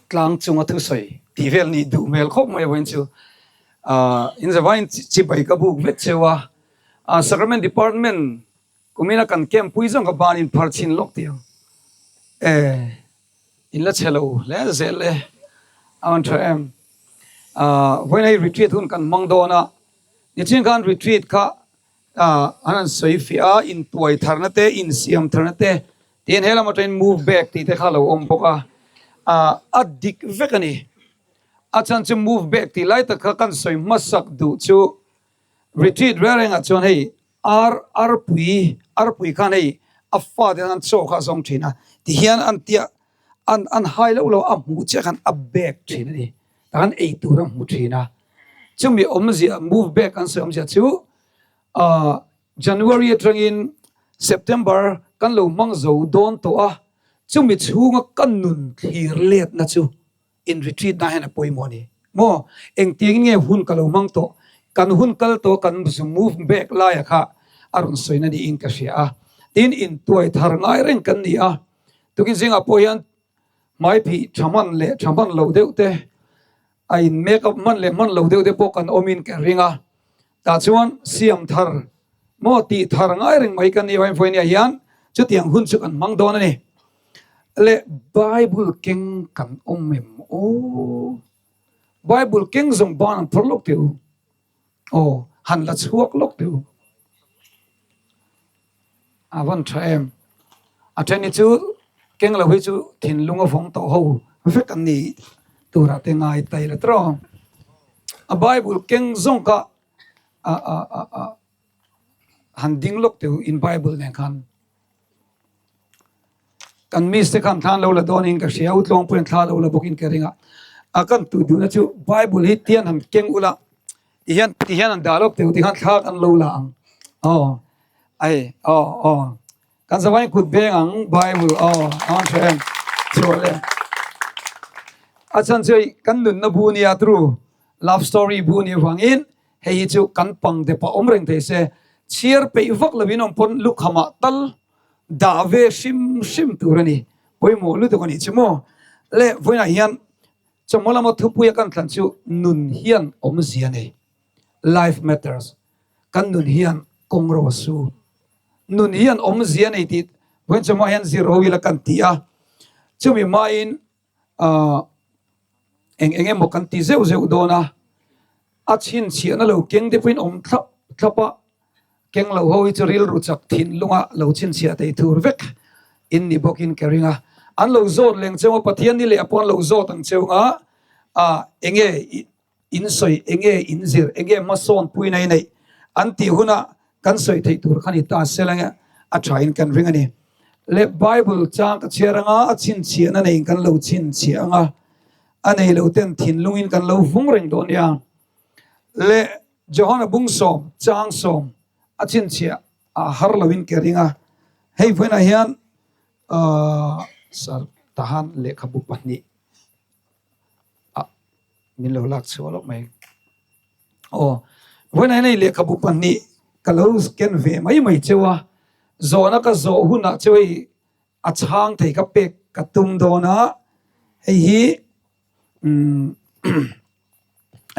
Tlang chunga thusawi tih vel nih duh hmel khawp mai vawiin chu in zavaiin chibai ka buk vek cheu a. Sacrament Department kumina kan camp pui zawng kha ban in phar chhin lawk tih ang e in la chhe lo hle zel e a rawn tha em. Vawiin hei retreat hun kan hmang dawn a, nichin khan retreat kha an han sawi fiah a, intuai tharna te, insiam tharna te tiin he lam atangin move back tih te kha a lo awm bawk a, a dik vek a ni. A chhan chu move back tih lai tak kha kan sawi hmasak duh chu retreat reng rengah chuan hei ar arpui arpui khan hei a fate khan chaw kha a zawng thin a, tihian an tia an an hai loh loh a hmuh chiah khan a back thin a ni. Tah khan ei tur a hmu thin a, chumi awmzia move back an sawi awmzia chu Ahh January atangin September kan lo hmang zo dawn tawh a, chumi chhunga ka nun thlir letna chu in retreat na hian a pawimawh a ni maw? Engtiangin nge hun ka lo hmang tawh? Kan hun kal tawh kan zu move back laia kha a rawn sawina niin ka hria a, tin intuai thar ngai reng kan ni a, tukin zingah pawh hian hmaiphih tha hman leh tha hman lo deuh te, a in make up hman leh hman lo deuh te pawh kan awmin ka ring a, tah chuan siam thar maw tih thar ngai reng mai kan nih avangin vawinia hian chutiang hun chu kan hmang dawn a ni. Le Bible keng kan awm em aw? Bible keng zawng ban an phawrh lawk teh u. Aw, han la chhuak lawk teh u. A van tha em. A then hi chu keng lo hi chu thinlung a vawng tawh ho vek an ni turah te ngai ta ila tawh ang. A Bible keng zawng kha a a a a han ding lawk teh u in Bible nen khan. Kan miss te khan thla an lo la dawnin ka hria, u tlawngpuiin thla a lo la bawkin ka ring a. A kan tuh duhna chu Bible hi tian han keng ula Ti hian ti hian an dah lawk teu ti khan thla kan lo la ang. Aw ai aw aw kan zawain kut beng ang Bible aw aw tha em chhuah le. A chan chu kan nunna bu nia tru love story bu ni wangin hei hi chu kan pang de pa awm reng thei se chhiar peih vak lovin awm pawn lukhama tal dah ve hrim hrim tur ani pawimawh lutuk ani chu maw le vawiinah hian Chawhma lama thupuia kan thlan chu nun hian awmzia nei, Life matters, kan nun hian kawng ro a su. Nun hian awmzia nei tih vawiin chawhma hian zir ho ila kan ti a, chumi hmain eng eng emaw kan ti zeuh zeuh dawn a, a chhinchhiahna lo keng te pawhin awm thlap thlap a, Keng lo ho hi chu rilru chak thinlunga lo chhinchhiah thei thur vek in ni bawkin ka ring a. An lo zawt leng cheu a, Pathian ni leh a pawh an lo zawt ang cheu nga, ah enge in sawi, enge in zir, enge hmasawn puina i neih an tih huna kan sawi theih tur kha ni ta sel ange a thain kan ring a ni. Le Bible chang ka chhiar anga a chhinchhiahna neiin kan lo chhinchhiah anga, a nei lo ten thinlungin kan lo vung reng dawn nia. Le Johana bung sawm, chang sawm a chhinchhiah a har loin ka ring a, hei vawiinah hian Sir Tahan lehkhabu pahnih ah min lo lak chhuah lawk mai. Aw, vawiinah hian hei lehkhabu pahnih ka lo ken ve mai mai cheu a, zawhna ka zawh hunah chu hei a chhang thei ka pek ka tum dawn a, hei hi umm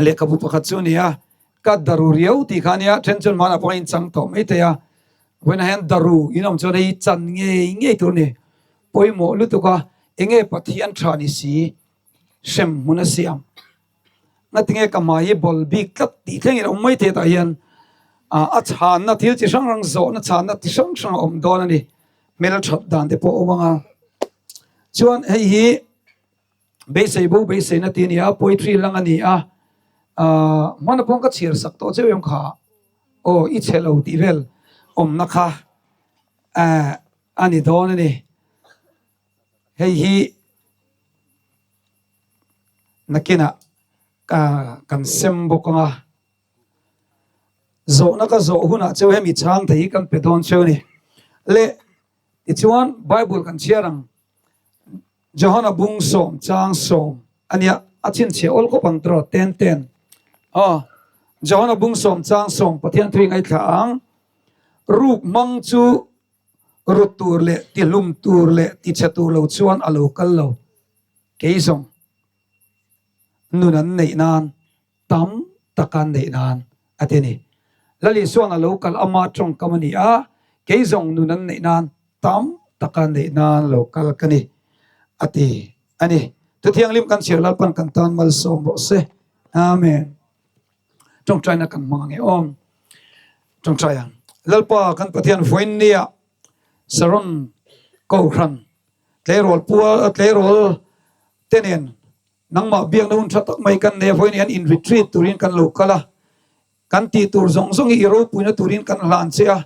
lehkhabu pakhat chu a ni a, ka daru riau tih kha a nia, then chuan hmanah pawh a inchang tawh mai thei a, vawiinah hian daru in awm chuan hei chan ngei ngei tur a ni, pawimawh lutuk a, enge Pathian tha ni si hrem hmun a siam, ngatinge ka hmai hi bawl bik tlat tih thlengin a awm mai thei tah hian a chhanna thil chi hrang hrang zawhna chhanna chi hrang hrang a awm dawn a ni, hmelthat dan te pawh a awm ang a, chuan hei hi. Beisei bo beiseina tih a ni a, poetry lang a ni a, ahh hmana pawh ka chhiar sak tawh cheu em kha aw i chhe lo tih vel awmna kha eh a ni dawn a ni. Hei hi nakinah ka kan sem bawk ang a, zawhna ka zawh hunah cheu hemi chhang thei hi kan pe dawn cheu a ni. Le tichuan Bible kan chhiar ang. Johana bung sawm chang sawm a nia, a chhinchhiah awl khawp ang tawh ten ten. Aw, Johana bung sawm chang sawm Pathian thu i ngaithla ang. Ruk hmang chu rut tur leh tihlum tur leh tichhe tur lo chuan a lo kal lo. Kei zawng. Nun an neih nan, tam tak an neih nan a ti a ni. Lal Isuan a lo kal ama tawngkam a ni a, kei zawng nun an neih nan, tam tak an neih nan lo kal ka ni a ti a ni. Thuthianghlim kan chhiar Lalpan kan tan malsawm rawh se. Amen. Tawngtaina kan hmang ang e aw. Tawngtai ang. Lalpa kan Pathian vawiin nia Saron Kohhran tleirawl pual tleirawl te nen nangmah biakna hun tha tak mai kan nei a, vawiin hian in retreat turin kan lo kal a, kan tih tur zawng zawng hi i ropuina turin kan hlan che a,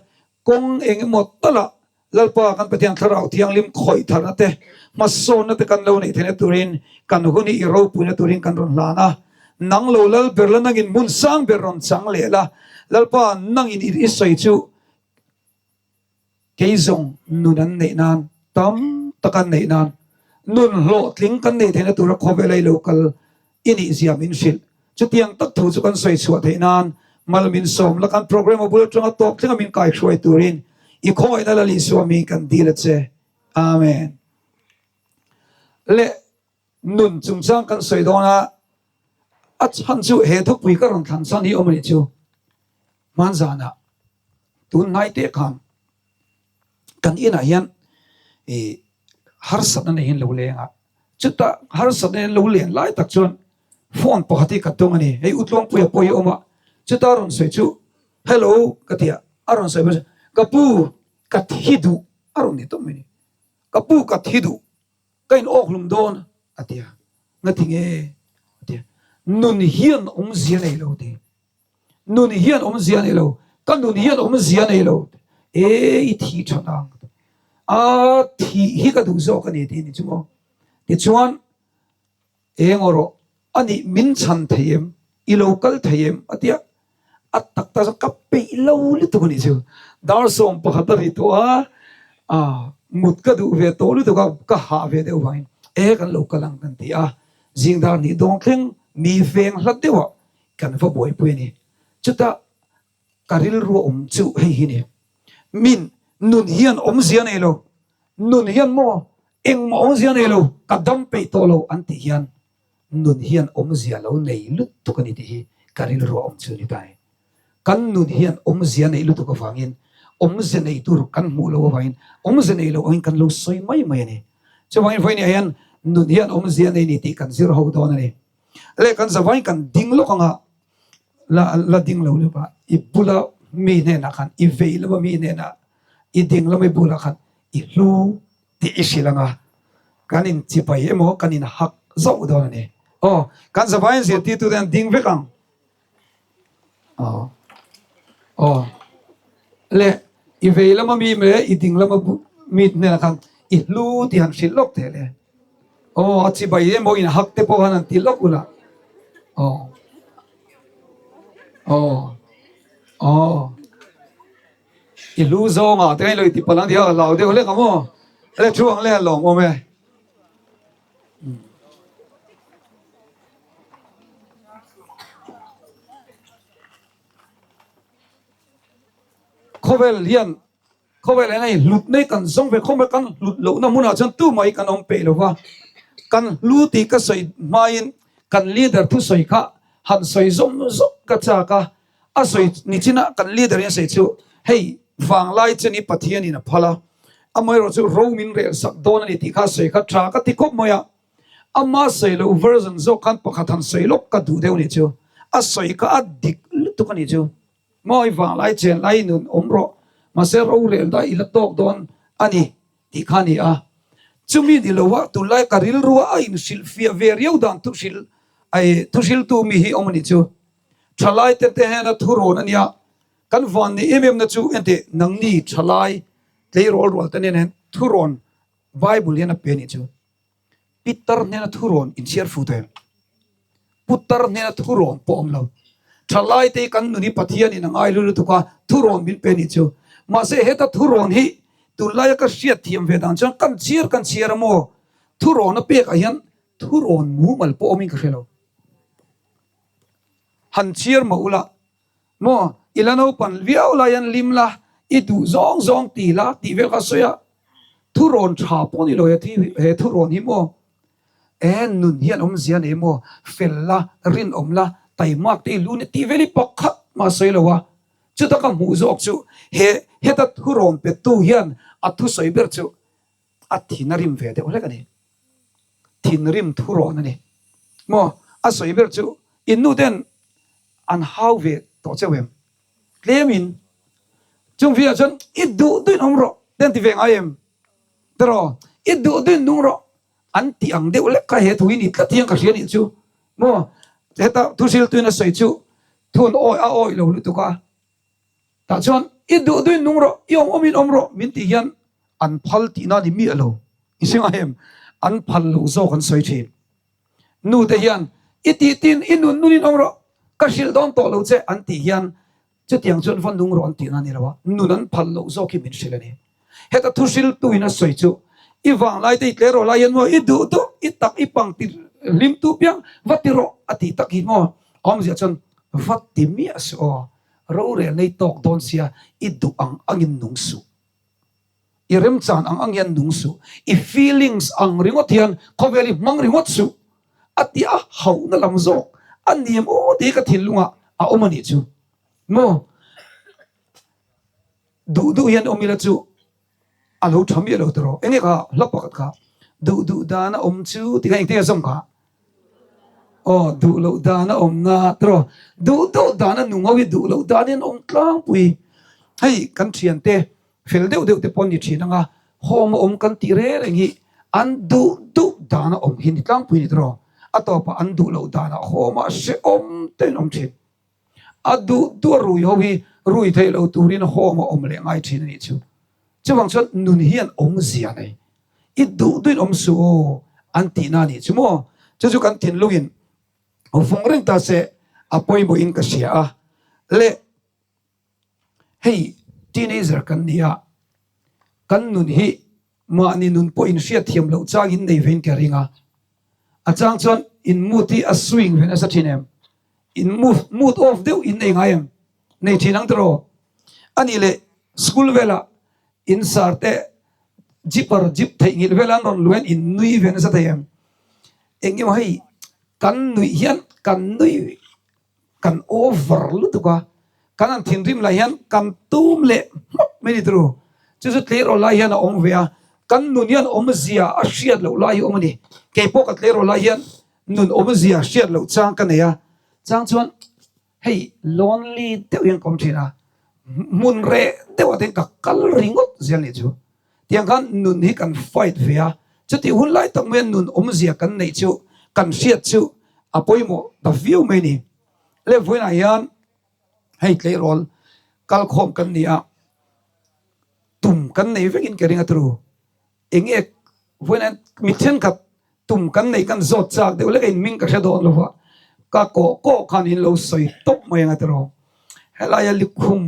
kawng eng emaw talah Lalpa kan Pathian Thlarau Thianghlim khawih tharna te, hmasawnna te kan lo neih theihna turin kan hun hi i ropuina turin kan rawn hlan a. Nang lo lal ber la nangin hmun sang ber rawn chang leh la, Lalpa nangin i sawi chu kei zawng nun an neih nan, tam tak an neih nan, nun hlawhtling kan neih theihna tura khawvel a i lo kal i nih zia min hrilh. Chutiang tak thu chu kan sawi chhuah theih nan mal min sawm la, kan programme a bul atanga tawp thlenga min kaihruai turin i khawngaihna Lal Isua mi kan dil a che. Amen. Leh nun chungchang kan sawi dawn a, a chhan chu he thupui ka rawn thlan chhan hi awm a nih chu. Hmanzanah tun hnai teh khan kan inah hian i harsatna nei hian lo leng a, Chutah harsatna in lo lian lai tak chuan phone pakhat hi ka dawng a ni. Hei Utluangpuia pawh hi a awm a, chuta rawn sawi chu Hello ka ti a, a rawn sawi hmasa Ka pu ka thi duh a rawn ti tawp mai a ni. Ka pu ka thi duh, ka in awk hlum dawn a ti a, nga ti nge a ti a, nun hian awmzia nei lo ti. Nun hian awmzia nei lo, ka nun hian awmzia nei lo, e i thi tha nang a thih hi ka duh zawk a ni tih ni chu maw. Tichuan eng aw rawh a nih min chhan thei em, i lo kal thei em a tia a tak tak chuan ka peih lo lutuk a nih chu. Dar 11 a ri tawh a, a mut ka duh ve tawh lutuk a, ka hah ve deuh vangin e kan lo kal ang kan ti a, zing dar hnih dawng thleng mi veng hlat deuhah Kan va buaipui a ni. Chutah ka rilru a awm chu hei hi ni. Min nun hian awmzia nei lo, nun hian maw engmah awmzia nei lo, ka dam peih tawh lo an tih hian nun hian awmzia lo nei lutuk a ni tih hi ka rilru a awm chu a ni ta e. Kan nun hian awmzia neih lutuk avangin awmze nei tur kan hmuh loh avangin awmze nei loh angin kan lo sawi mai mai a ni. Chuvangin vawiin ah hian nun hian awmzia nei ni tih kan zir ho dawn a ni. Le kan zavai kan ding lawk anga la la ding lo lep a i bula mi hnenah khan i vei lama mi hnenah i ding lama i bulah khan i hlu tih i hrilh anga kan in chibai emaw kan in hak zauh dawn a ni. Aw kan zavaiin zirtirtute an ding vek ang. Aw aw le i vei lama mi leh i ding lama mi hnenah khan i hlu tih han hrilh lawk thei le. Aw a chibai emaw in hak te pawh khan han ti lawk ula. Aw aw aw i hlu zawngah te khan i lo ti palh ang tih kha ka hlau deuh hlek ang aw. Le thu ang le a lawmawm e. Khawvel hian khawvel hian hei hlut mai kan zawng ve khawm a kan hlut lohna hmunah chuan tumah hi kan awm peih lo va kan hlu tih ka sawi hmain kan leader thusawi kha han sawi zawm zawm ka chak a A sawi nichinah kan leader in a sawi chu hei vanglai chen hi Pathian in a phal a, amaherawh chu ro min rel sak dawn a ni tih kha a sawi kha tha ka ti khawp mai a, ama sawi loh version zawk khan pakhat han sawi lawk ka duh deuh a nih chu, a sawi kha a dik lutuk a nih chu, maw i vanglai chen lai i nun awm rawh mahse ro rel dah i la tawk dawn a ni tih kha a ni a, chumi ni lo a tunlai ka rilrua a inhrilhfiah ve riau dan thuhrilh ai thuhriltu mi hi awm a nih chu. Thalai te te hnena thurawn a nia, kan van ni em em na chu enteh nangni thalai tleirawl rual te nen hian thurawn Bible hian a pe a nih chu. Pitar hnena thurawn inchhiar fu tawh em? Putar hnena thurawn pawh awm lo. Thalai te hi kan nun hi Pathian in a ngai lu lutuk a, thurawn min pe a nih chu. Mahse heta thurawn hi tunlaia ka hriat thiam ve dan chuan kan chhiar kan chhiar a maw? Thurawn a pekah hian thurawn mumal pawh awmin ka hre lo. Han chhiar mah ula maw i la naupan viau lai an lim la i duh zawng zawng ti la tih vel kha sawi a thurawn tha pawh ni lo he thi he thurawn hi maw. E nun hian awmzia nei maw? Fel la, rinawm la, taimak te i lu ni tih vel hi pakhat mah a sawi lo a. Chuta ka hmuh zawk chu he heta thurawn pettu hian a thusawi ber chu a thin a rim ve deuh hlek a ni. Thinrim thurawn a ni maw? A sawi ber chu in nu ten an hau ve tawh cheu em? Tlemin chung viah chuan i duh duhin awm rawh te an ti ve ngai em? Tiraw? I duh duhin nung rawh an tih ang deuh lek kha he thu hi ni tlat hian ka hria nih chu maw? Heta thuhriltuin a sawi chu thun awi a awi lo lutuk a, tah chuan i duh duhin nung rawh, i awm awmin awm rawh min tih hian an phal tihna a ni miah lo. I hre ngai em? An phal loh zawk an sawi thin. Nu te hian i tih tin i nun nunin awm rawh, ka hrilh dawn tawh lo che an tih hian chutiang chuan va nung rawh an tihna a ni lo a, nun an phal loh zawk hi min hrilh a ni. Heta thu hriltu in a sawi chu i vanglai te i tle rawh lai hian maw i duh duh i tak i pang ti hlim tu piang va ti rawh a tih tak hi maw awmzia chuan va ti miah suh aw, rorel nei tawk dawn sia i duh ang angin nung suh. I remchan ang ang hian nung suh, i feelings ang ringawt hian khawvel i hmang ringawt suh a ti a, hauhna lam zawk a niam aw tih hi ka thinlungah a awm a nih chu maw? Duh duh hian awm ila chu a lo tha miah lo tawh enge kha hla pakhat kha duh duh dan a awm chu ti kha engtin a zawm kha aw duh loh dan a awm na tawh duh duh dan a nung ho hi duh loh dan in awm tlangpui hei kan thiante Fel deuh deuh te pawh an ni thin ang a, home a awm kan tih reng reng hi an duh duh dana awm hi ni tlangpui ni tawh. A tawpah an duh loh danah home ah hrehawm tein awm thin. A duh duh a rui ho hi rui theih loh turin home a awm leh ngai thin a nih chu. Chuvang chuan nun hian awmzia nei. I duh duhin awm suh aw an tihna a nih chu maw? Chu chu kan thinlungin vawng reng ta se a pawimawhin ka hria a. Le. Hei teenager kan ni a, kan nun hi mahni nun pawh inhriat thiam loh chang in nei vein ka ring a. A chang chuan in mood hi a swing ve nasa thin em? In mood off deuh in nei ngai em? Nei thin ang tiraw? Anih leh school velah in sar te zipper zip theihnghilh vel an rawn luain in nui ve nasa thei em? Eng emaw hei kan nuih hian kan nui Kan over lutuk a, kan han thinrim lai hian kan tum leh hmawk mai ni turu. Chu chu tleirawl lai hian a awm ve a, kan nun hian awmzia a hriat loh lai hi awm a ni. Kei pawh ka tleirawl lai hian nun awmzia hriat loh chang ka nei a, chang chuan hei lonely deuh hian ka awm thin a, hmun reh deuh ah te hian ka kal ringawt zel nih chu. Tiang khan nun hi kan fight ve a, chutih hun lai tak maia nun awmzia kan neih chu kan hriat chu a pawimawh ta viau mai a ni. Le vawiinah hian hei tleirawl kalkhawm kan ni a, tum kan nei vekin ka ring a turu. Enge vawiinah hian mi thenkhat tum kan neih kan zawt chak deuh lek a inhming ka hre dawn lo va, ka kawh kawh khan in lo sawi tawp mai ang a tiraw. Helaia lukhum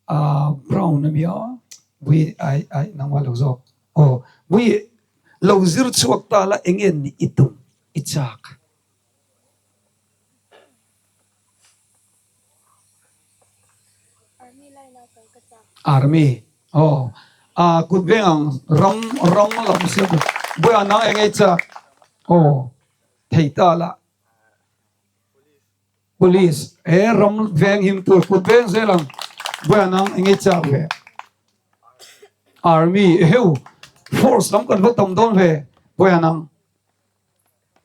Ah brown a nia bui ai ai nangmah lo zawk aw bui lo zir chhuak ta la eng nge nih i tum i chak. Army line a kal ka chak. Army aw ah kut veng ang ram ram lam siam bui ah nang eng nge i chak aw thei ta la. Police he ram veng him tur kut veng zel ang buai nang eng ei chak ve army eheu force lam kan va tam dawn ve buai nang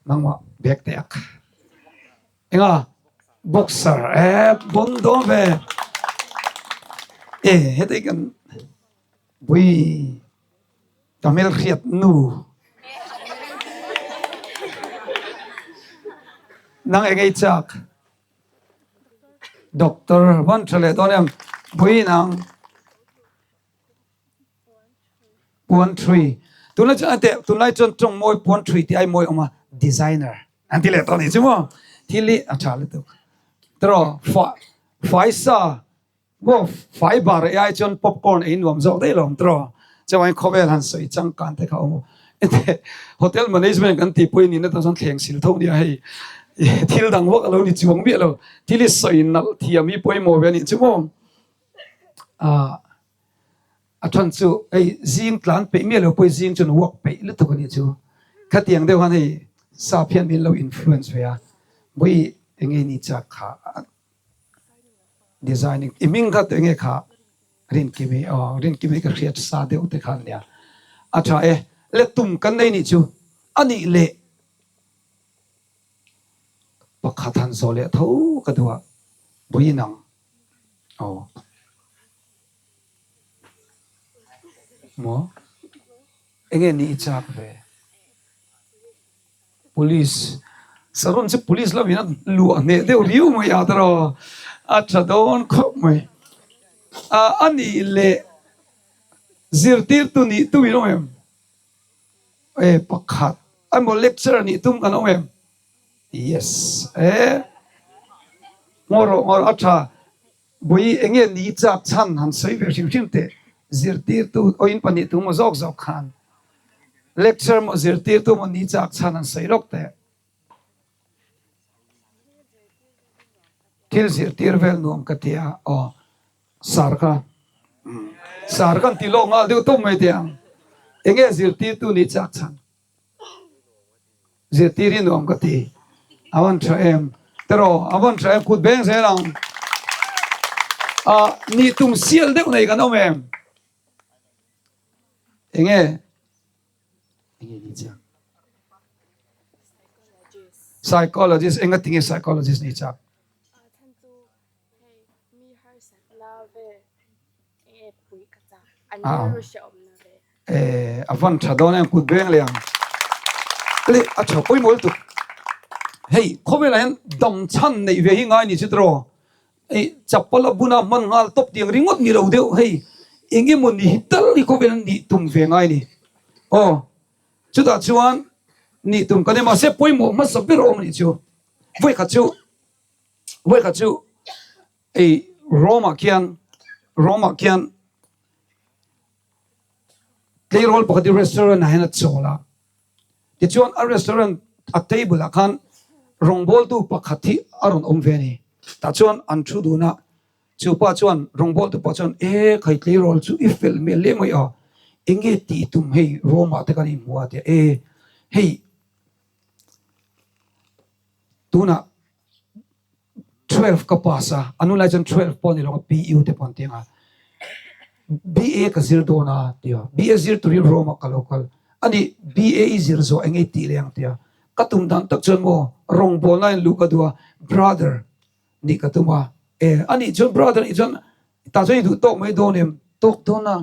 nangmah bek te ak enga boxer e bon dawn ve e heti kan bui Ka hmelhriat nu. Nang eng ei chak? Doctor van tha leh dawn em? Pui nang. Puan thui. Tunlai chuan ante tunlai chuan tawng mawi puan thui tih ai mawi awm a designer an ti leh tawh nih chu maw? Thil hi a tha lutuk. Tiraw fa faisa Maw fiber ei ai chuan popcorn ei nuam zawk daih lo ang tiraw? Chuan khawvel han sawi changkan te kha a awm a. Hotel management kan tih pawhin nihna tan chuan thleng sil tho nia hei thil dang vak a lo ni chuang miah lo. Thil hi sawi nalh thiam hi pawimawh ve a nih chu maw? Ah a then chu hei zing tlan peih miah lo pawhin zing chuan walk peih lutuk a nih chu. Khatiang deuh khan hei. Sap hian min lo influence ve a, Bui enge ni chak kha designing i hming kha enge kha Rinkimi aw Rinkimi ka hriat sa deuh te kha ania a tha e le tum kan nei nih chu anih leh pakhat han zawh leh tho ka duh a Bui nang aw. Maw? Enge ni i chak ve? Police. Saron chu police lam in a luah hneh deuh riau mai a tawrh a tha dawn khawp mai. A nih leh zirtirtu nih tum in awm em? E pakhat emaw lecturer nih tum kan awm em? Yes. E ngaw rawh ngaw rawh a tha. Bui enge ni chak chhan han sawi ve hrim hrim teh, zirtirtu awin pahnihtu maw zawk zawk khan lecture maw zirtirtu maw ni chak chhan han sawi lawk teh. Thil zirtir vel nuam ka ti a, aw sar kha sar kan ti lawk nghal deuh tawp mai teh ang, enge zirtirtu ni chak chhan. Zirtir hi nuam ka ti. A van tha em? Teraw, a van tha em? Kut beng zel ang. A nih tum sial deuh nei kan awm em? Enge? Enge ni chiang? Psychologist. Enga tinge psychologist ni chak? A van tha dawn em kut beng leh ang le a tha pawimawh lutuk hei khawvelah hian dam chhan neih ve hi ngai ni chu tiraw hei chapal a buna hman nghal tawp tiang ringawt ni lo deuh hei eng emaw ni hi tal hi khawvel nih tum ve ngai ni aw chutah chuan nih tum kan nei mahse pawimawh hmasa ber awm anih chu vawikhat chu vawikhat chu Ei Rome ah khian Rome ah khian tleirawl pakhat hi restaurant ah hian a chawl a, tichuan a restaurant a table ah khan rawngbawltu pakhat hi a rawn awm ve a ni. Tah chuan an thu dun a, chu pa chuan rawngbawltu pa chuan e khai tleirawl chu i fel hmel hle mai a, enge tih tum hei Rome ah te kan inhmu a tia e hei tunah 12 ka pass a, a nu lai chuan 12 pawh a ni lo a, PU te pawh an ti ang a, BA ka zir dawn a ti a, BA zir turin Rome ah ka lo kal a ni, BA i zir zawh eng ei tih leh ang ti a, ka tum dan tak chuan maw rawngbawlna in luh ka duh a, brother nih ka tum a, e a nih chuan brother nih chuan tah chuan i duh tawk mai dawn em, tawk dawn a,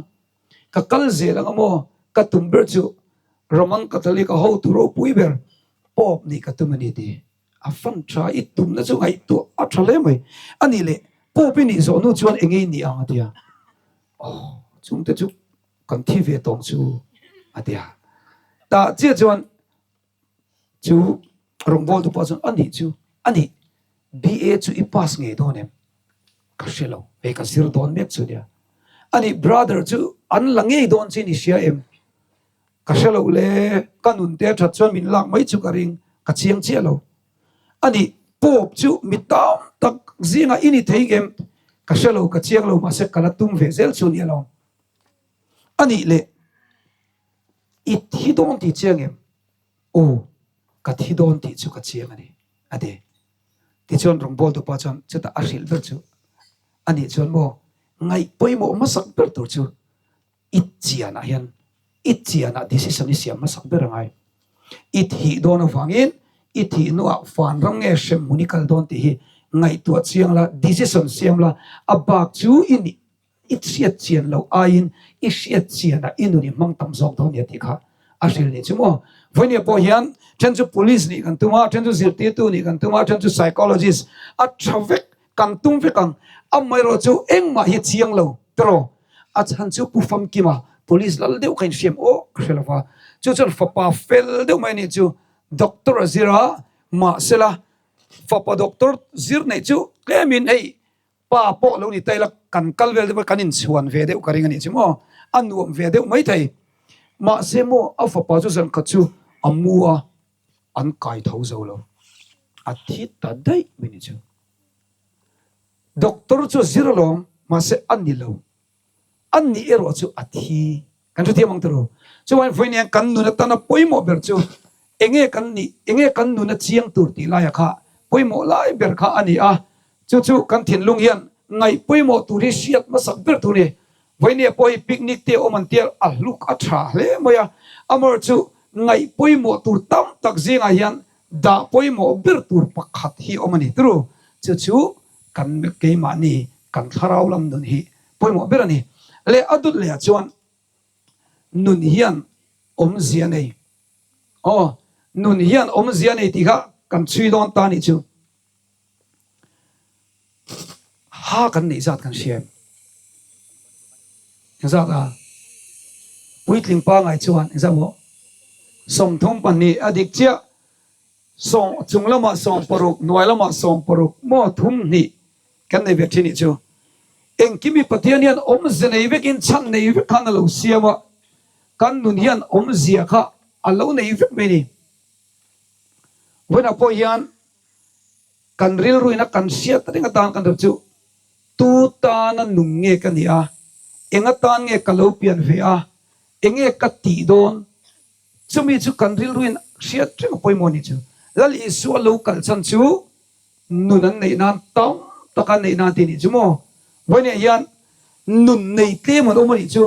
ka kal zel ang a maw, ka tum ber chu Roman Catholic a hotu ropui ber Pope nih ka tum a ni ti. A fan tha i tumna chu ngaihtuah a tha hle mai. A nih leh Pope i nih zawh hnu chuan eng nge i nih ang a ti a. Aw, chungte chu kan thi ve tawng chu a ti a. Tah chiah chuan chu rawngbawltu pawh chuan a nih chu a nih BA chu i pass ngei dawn em? Ka hre lo, hei ka zir dawn mek chu nia. A nih brother chu an la ngei dawn chin i hria em? Ka hre loh le, ka nun te that chuan min lak mai chu ka ring, ka chiang chiah lo. A nih, Pope chu mi tam tak zingah i ni thei ngem? Ka hre lo, ka chiang lo, mahse ka la tum ve zel chu nia lo. A nih le, i thi dawn tih chiang em? Aw, ka thi dawn tih chu ka chiang a ni, a ti. Tichuan rawngbawltu pa chuan chutah a hrilh ber chu, A nih chuan maw, ngaih pawimawh hmasak ber tur chu I chianah hian i chianah decision i siam hmasak ber angai. I thih dawn avangin i thih hnuah vanram nge hremhmun i kal dawn tih hi ngaihtuah chiang la, decision siam la, a bak chu i nih i hriat chian loh aiin i hriat chianah i nun i hmang tam zawk dawn nia tih kha a hril nih chu maw. Vawinia pawh hian then chu police nih kan tum a, then chu zirtirtu nih kan tum a, then chu psychologist a tha vek Kan tum vek ang. Amaherawh chu engmah hi chiang lo tiraw? A chhan chu Pu Famkima police lal deuh kha inhriam aw ka hre lo va. Chu chuan fapa fel deuh mai anih chu doctor a zir a, mahsela fapa doctor zir neih chu tlemin hei pa pawh lo ni ta ila kan kal vel deuh a kan inchhuan ve deuh ka ring anih chu maw a nuam ve deuh maithei. Mahse maw a fapa chu zankhat chu a mu a. An kai tho zo lo. A thi ta daih mai ni chu. Doctor chu a zir alawm, mahse a ni lo. A nih erawh chu a thi. Kan hrethiam ang tiraw? Chuvangin vawiin hian kan nun atana pawimawh ber chu Enge kan nih, enge kan nuna chiang tur tih laia kha pawimawh lai ber kha a ni a, chu chu kan thinlung hian ngaih pawimawh tur hi hriat hmasak ber tur a ni. Vawinia pawh hi picnic te awm an tia a hluk a tha hle mai a, amaherawh chu ngaih pawimawh tur tam tak zingah hian dah pawimawh ber tur pakhat hi awm a ni turu, chu chu kan keimahni kan thlarau lam nun hi pawimawh ber a ni. Leh a dut lehah chuan nun hian awmzia nei. Aw, nun hian awmzia nei tih kha kan chhui dawn ta nih chu. Ha kan neih zat kan hria em? Engzat a? Puitling pangai chuan engzat maw? 32 a dik chiah. Sawm chung lamah 60, hnuai lamah 60 maw thum hnih kan nei ve thin nih chu. Engkim hi Pathian hian awmze nei vekin chhan nei vek khan a lo siam a, kan nun hian awmzia kha a lo nei vek mai ni. Vawiinah pawh hian kan rilruina kan hriat reng atan kan ro chu tu tana nung nge ka nih a, eng atan nge ka lo pian ve a, enge ka tih dawn Chumi chu kan rilruin hriat reng a pawimawh ni chu. Lal Isua lo kal chhan chu nun an neih nan tam taka an neih nan tih nih chu maw? Vawiinah hian nun nei tlem an awm a nih chu.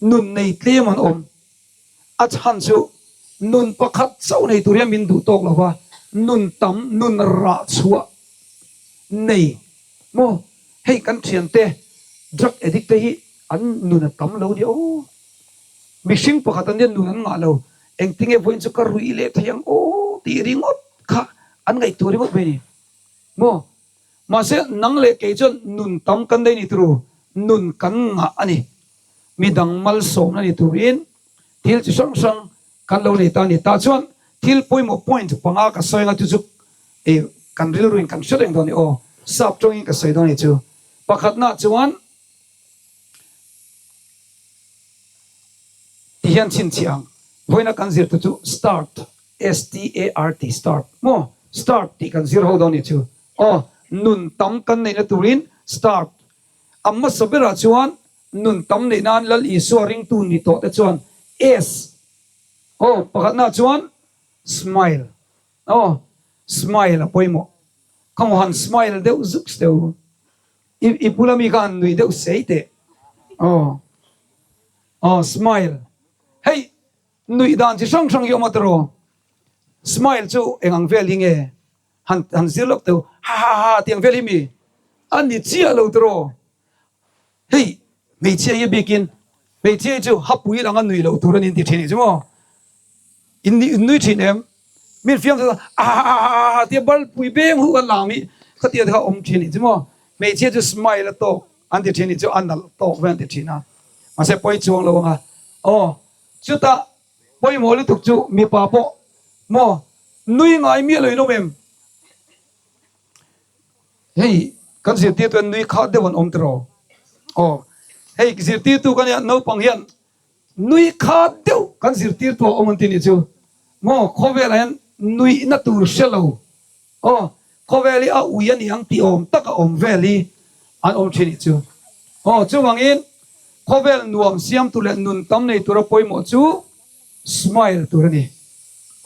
Nun nei tlem an awm. A chhan chu nun pakhat chauh nei tur hian min duh tawk lo va, nun tam, nun rah chhuah nei maw? Hei kan thiante drug addict te hi an nun a tam lo nia aw. Mihring pakhat an nia nun an ngah lo, engtinge vawiin chu ka ruih leh thei ang aw tih ringawt kha an ngaihtuah ringawt mai a ni maw? Mahse nang leh kei chuan nun tam kan nei ni turu, nun kan ngah a ni. Midang malsawmna ni turin thil chi hrang hrang kan lo nei ta a ni. Tah chuan thil pawimawh point panga ka sawi anga chu chu kan rilruin kan hre reng dawn a ni aw, sap tawngin ka sawi dawn a ni chu. Pakhatnaah chuan. Ti hian chhinchhiah ang. Vawiina kan zir tu chu start, S-T-A-R-T, start maw? Start tih kan zir ho dawn nih chu. Aw, nun tam kan neihna turin start. A hmasa berah chuan nun tam neih nan Lal Isua ringtu ni tawh te chuan S. Aw, pakhatnaah chuan smile. Aw, smile a pawimawh. Khaw han smile deuh zuk deuh. I i bula mi kha han nui deuh sei teh. Aw. Aw smile. Hei nuih dan chi hrang hrang hi awm a tiraw. Smile chu eng ang vel hi nge? Han han zir lawk teu. Ha ha ha tih ang vel hi mi? A ni chiah lo tiraw. Hei hmeichhia hi a bikin hmeichhia hi chu hapui langa nui loh tur a ni an ti thin nih chu maw? In nui thin em? Min fiam chu ahahaha tia balpui beng huh a lang hi khatia te kha awm thin nih chu maw? Hmeichhia chu smile a tawk an ti thin nih chu a nalh tawk vel an ti thin a mahse pawi chuang lo anga aw chutah pawimawh lutuk chu mipa pawh maw nui ngai miah lo in awm em? Hei kan zirtirtu hian nui kha deuh an awm tiraw? Aw hei zirtirtu ka nia naupang hian nui kha deuh kan zirtirtu a awm an ti nih chu maw khawvelah hian nuihna tur hre lo aw khawvel hi a ui a ni ang tih awm tak a awm vel hi an awm thin nih chu aw chuvangin khawvel nuam siam tur leh nun tam nei tura pawimawh chu smile tur a ni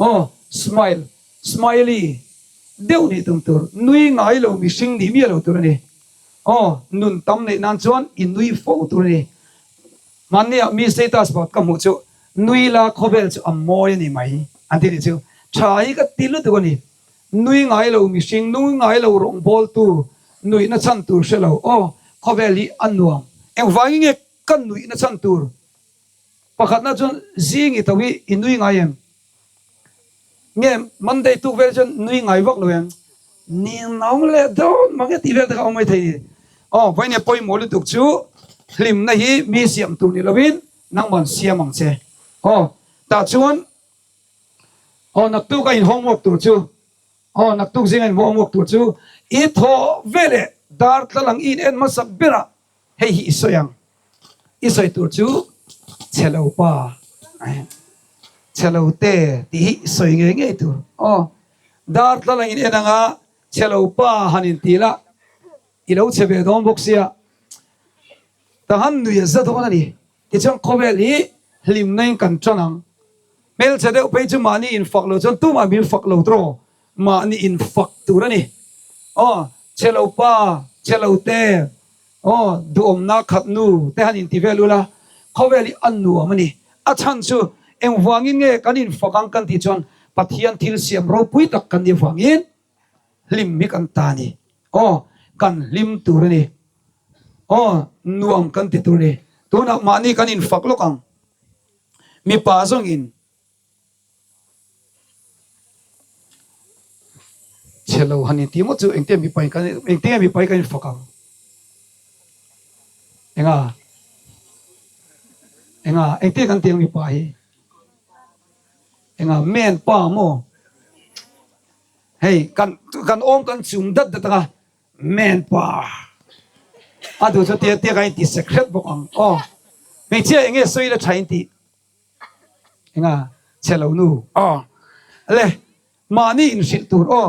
aw smile Smiley deuh nih tum tur, nui ngai lo mihring nih miah lo tur a ni. Aw, nun tam neih nan chuan i nui fo tur a ni. Hmanniah mi status pakhat ka hmuh chu, Nui la khawvel chu a mawi a ni mai an ti nih chu. Tha hi ka ti lutuk a ni. Nui ngai lo mihring, nui ngai lo rawngbawltu, nuihna chhan tur hre lo. Aw, khawvel hi a nuam. Engvangin nge ka nuihna chhan tur? Pakhatna chuan zing i tho hi i nui ngai em? Nge Monday tuk vel chuan nui ngai vak lo em? Ninawm leh dawn mang e tih vel te kha awm mai thei ni. Aw vawiin pawimawh lutuk chu hlimna hi mi siam tur ni lovin nangman siam ang che. Aw tah chuan aw naktuk a in homework tur chu aw naktuk zinga in homework tur chu i thawh veleh darthlalang i in en hmasak berah Hei hi i sawi ang. I sawi tur chu chhe lo pa, chhe lo te tih hi i sawi ngei ngei tur. Aw, darthlalang in en anga chhe lo pa han in ti la, i lo chhe ve dawn bawk sia. Ta han nui a za dawn a ni. Tichuan khawvel hi hlimna in kan tan ang. Hmelchhe deuh phei chu mahni infak lo chuan tumah min fak lo tawh mahni infak tur a ni. Aw, chhe lo pa, chhe lo te, aw, duhawmna khat nu te han inti vel ula, khawvel hi a nuam a ni. A chhan chu engvangin nge kan infak ang kan tih chuan Pathian thil siam ropui tak kan nih avangin hlim hi kan ta a ni. Aw, kan hlim tur a ni. Aw, nuam kan ti tur a ni. Tunah mahni kan infak lawk ang. Mipa zawngin chhe lo han inti ngawt chu engte mipa in kan engte nge mipa hi kan infak ang? Enga? Enga? Engte kan ti ang mipa hi? Enga? Men pa maw? Hei kan kan awm kan chung dat dat anga Men pa a duh chu tia tia ka inti sek hret bawk ang aw. Hmeichhia enge sawi la tha inti enga chhe lo nu aw. Le mahni inhrilh tur aw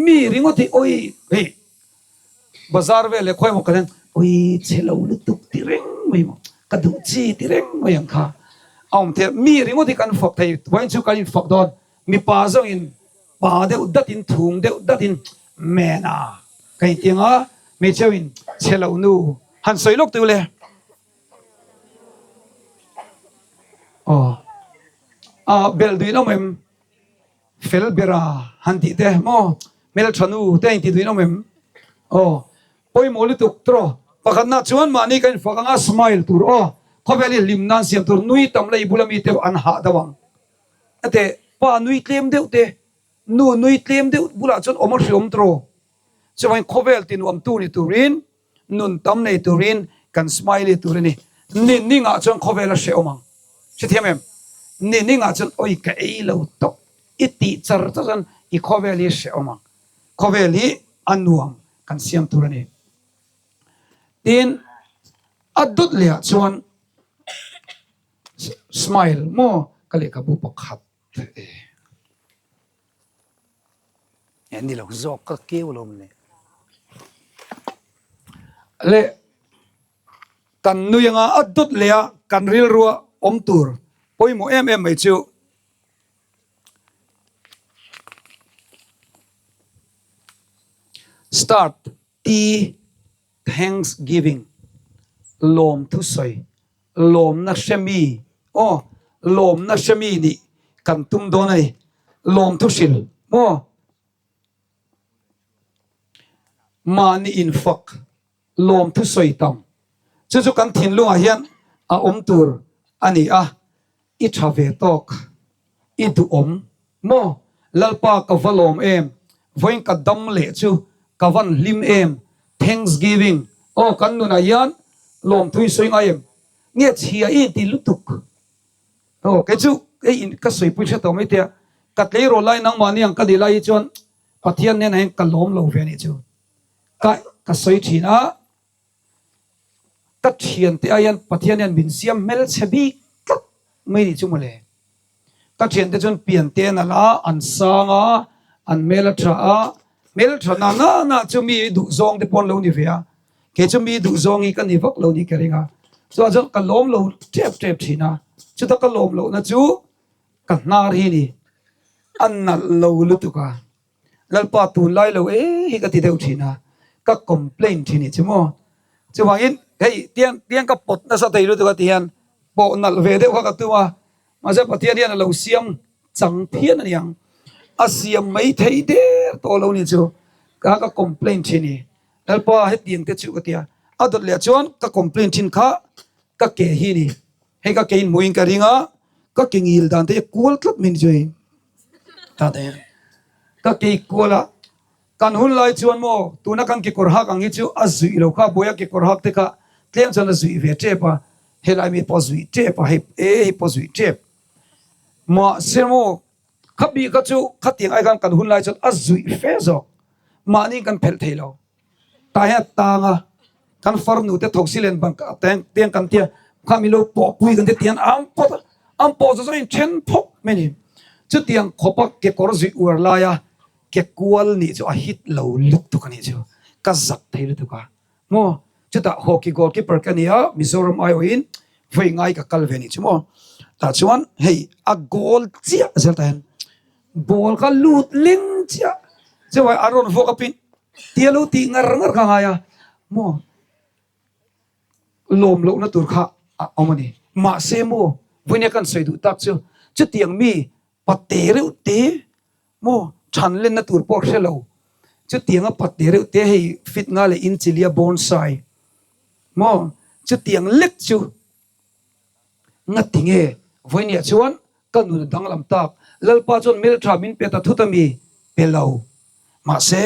mi ringawt hi awi hei bazar vel leh khawi emaw kal hian awi chhe lo lutuk ti reng mai maw ka duh chi ti reng mai ang kha a awm thei a mi ringawt hi kan fak thei vawiin chu kan infak dawn mipa zawngin Pa deuh datin thum deuh datin men a ka inti ang a, hmeichhia-in chhe lo nu han sawi lawk teh u le. Aw a belh duin awm em? Fel bera han tih te maw hmeltha nu te a inti duin awm em? Aw pawimawh lutuk tawh pakhatna chuan mahni ka infak ang a smile tur aw khawvel hi hlim nan siam tur nui tam la i bula mite an hah deuh ang. A teh, pa nui tlem deuh te, nu nui tlem deuh bulah chuan awm a hriawm tawh. Chuvangin khawvel tinuamtu ni turin, nun tam nei turin kan smiley tur a ni. Ni ningah chuan khawvel a hrehawm ang. Hrethiam em? Ni ningah chuan awi ka ei lo tawp i tih char char chuan i khawvel hi hrehawm ang. Khawvel hi a nuam kan siam tur a ni. Tin, a dawt lehah chuan Smile maw ka lehkhabu pakhat e. E ni lo zawk ka keu lo mawle. Le kan nui anga a dawt leh a kan rilrua awm tur pawimawh em em mai chu start T Thanksgiving lawm thusawi lawmna hremi aw lawmna hremi nih kan tum dawn a ni lawm thuhril maw mahni infak lawm thusawi tam chu chu kan thinlungah hian a awm tur a ni a i tha ve tawk i duhawm maw Lalpa ka va lawm em vawiin ka dam leh chu ka van hlim em Thanksgiving aw kan nunah hian lawmthu i sawi ngai em nge chhia i inti lutuk aw kei chu hei in ka sawipui hre tawh mai tia ka tleirawl lai nangmahni ang ka nih lai hi chuan Pathian hnenah hian ka lawm lo ve anih chu ka ka sawi thin a. Ka thiante ai hian Pathian hian min siam hmelchhe bik tlat mai nih chu mawle. Ka thiante chuan piante an alh a, an sang a, an hmel a tha a, hmel tha na na na chu mi duhzawng te pawh an lo ni ve a, kei chu mi duhzawng hi ka ni vak lo nih ka ring a, chuvang chuan ka lawm lo tep tep thin a, chuta ka lawm lohna chu ka hnar hi ni, a nalh lo lutuk a. Lalpa tunlai lo e hi ka ti deuh thin a, ka complain thin i chu maw. Chuvangin hei tiang tiang ka pawt nasa thei lutuk a ti hian pawh nalh ve deuh kha ka tum a, mahse Pathian hian a lo siam chang phian a niang, a siam mai thei der tawh lo ni chu ka ka complain thin i. Lalpa hetiang te chu ka ti a, a dawt leh chuan ka complain thin kha ka ke hi ni, hei ka ke in hmuhin ka ring a, ka ke ngil dan te hi a kual tlat mai ni chu hei. Ka kei kual a, kan hun lai chuan maw tuna kan kekawr hak ang hi chu a zuih lo kha, Bawiha kekawr hak te kha tlem chuan a zuih ve tep a, helai mi pawh a zuih tep a, hei e hei pawh a zuih tep. Mahse maw kha bik kha chu khatiang ai khan kan hun lai chuan a zuih fe zawk, mahni kan phelh thei lo. Tah hian a tang a, kan farnu te thawk si len bang tiang kan tia kha mi lo pawh pui kan ti tiang an pawt a, an pawh zawh zawh in then phawk mai a ni. Chutiang khawpa kekawr zuih uar laia ke kual nih chu a hit lo lutuk a nih chu, ka zak thei lutuk a maw. Chutah hockey goalkeeper ka ni a, Mizoram aiawhin vawi ngai ka kal ve a nih chu maw. Tah chuan hei a goal chiah zel tah hian ball kha lut ling chiah chuai a rawn vuak a pin tia lo tih ngar ngar kha a ngai a maw lawm lohna tur kha a awm a ni. Mahse maw vawinia kan sawi duh tak chu chutiang mi pate reuh te maw than lenna tur pawh hre lo chutiang a pate reuh te hei fit nga leh inchilia bonsai maw chutiang lek chu Ngati nge? Vawinia chuan ka nun a danglam tak. Lalpa chuan hmel tha min pe ta thut a mi? Pe lo. Mahse,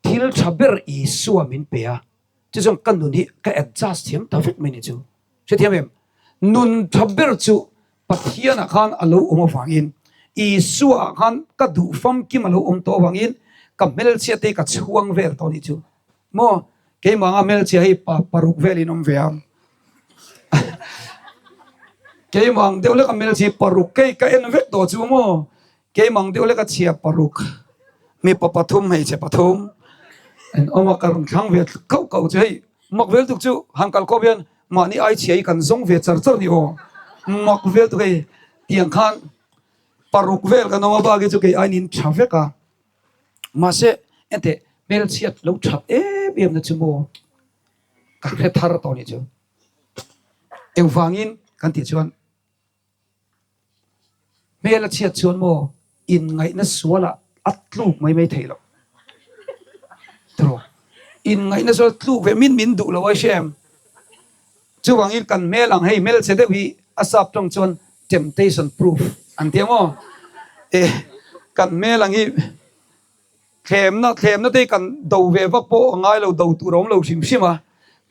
thil tha ber Isua min pe a, chu chuan ka nun hi ka adjust thiam ta vek mai ni chu. Hrethiam em? Nun tha ber chu Pathianah khan a lo awm avangin, Isuaah khan ka duh famkim a lo awm tawh avangin ka hmelchhia te hi ka chhuang vel tawh ni chu. Maw? Keimah anga hmelchhia hi pa paruk velin awm ve ang. Keimah ang deuh leka hmelchhia hi paruk kei ka en vek tawh chu maw? Keimah ang deuh leka chhia paruk, mipa pathum hmeichhe pathum an awm a, ka rawn thlang ve kauh kauh chu hei mak vel tuk chu han kal khawp hian mahni ai chhia hi kan zawng ve char char ni aw. Mak vel tuk hei tiang khan paruk vel kan awm a bak hi chu kei ainin tha vek a. Mahse, enteh, hmelchhiat lo that em em na chu maw ka hre thar tawh nih chu. Engvangin kan tih chuan hmel a chhiat chuan maw inngaihna sualah a tluk mai mai theih loh. Tiraw? Inngaihna sual tluk ve min min duh lo a hre em? Chuvangin kan hmel ang hei hmelchhe deuh hi a sap tawng chuan temptation proof an ti ang aw. Eh kan hmel ang hi thlemna thlemna te hi kan do ve vak pawh a ngai lo do tur a awm lo hrim hrim a,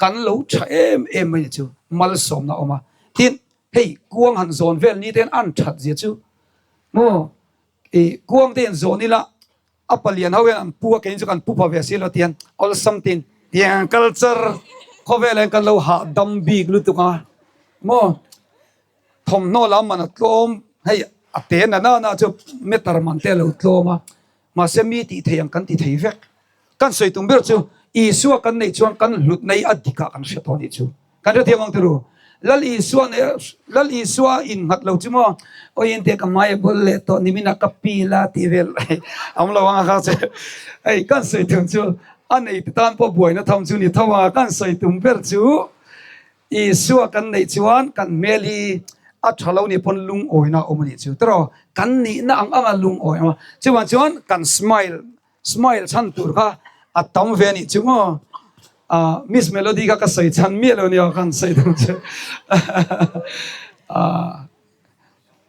kan lo tha em em mai ni chu malsawmna a awm a. Tin hei kuang han zawn vel ni te hian an that zia chu maw ih kuang te hian zawn ila A palian ho hian an pu a, keini chu kan pu pha ve si lo tihian awlsam tin tiang culture khawvel hian kan lo hahdam bik lutuk a maw thawmhnaw lam man a tlawm hei a te na na na chu meter man te a lo tlawm a mahse mi tih thei ang kan ti thei vek kan sawi tum ber chu Isua kan neih chuan kan hlut na hi a dik ah kan hre tawh a nih chu. Kan hrethiam ang turu. Lal Isua nih Lal Isua innghat lo chu maw? Awi ente ka hmai a bul leh tawh nimin ah ka pil a tih vel awm lo ang a kha che. Hei kan sawi tum chu a nei te tan pawh buaina tham chu ni tho ang a kan sawi tum ber chu Isua kan neih chuan kan hmel hi a tha lo nih pawn lungawina a awm a nih chu tiraw kan nihna ang anga lungawi a awm a chuvang chuan kan smile Smile chhan tur kha a tam ve anih chu maw? Ah, Miss Melody kha ka sawi chhan miah lo nia khan sawi deuh che. Ah,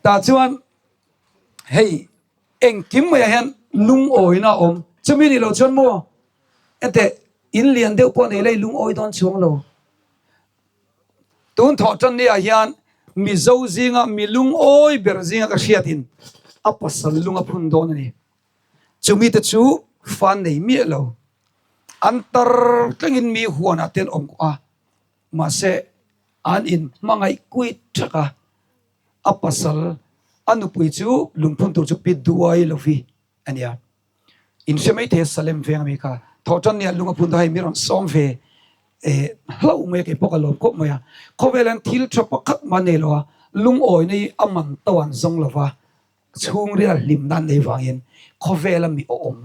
tah chuan hei engkim maiah hian lungawina a awm. Chumi nih loh chuan maw enteh in lian deuh pawh nei la i lungawi dawn chuang lo. Tun thawh tan ni ah hian Mizo zinga mi lungawi ber zinga ka hriatin a pasal lung a phun dawn a ni. Chumi te chu fan nei miah lo. An tar tlengin mi huanah te an awm kawh a, mahse an in hmangaih kuit thak a, a pasal a nupui chu lungphun tur chu pi duai lovi a nia. In hre mai thei a Salem veng ami kha thawhtan nia lung a phun dawn hei mi rawn sawm ve eh hlauh mai a keipawh ka lawm khawp mai a. Khawvel hian thil tha pakhat mah nei lo a, lungawina hi a man to an zawng lo va, Chhungril hlimna an nei vangin khawvela mi awm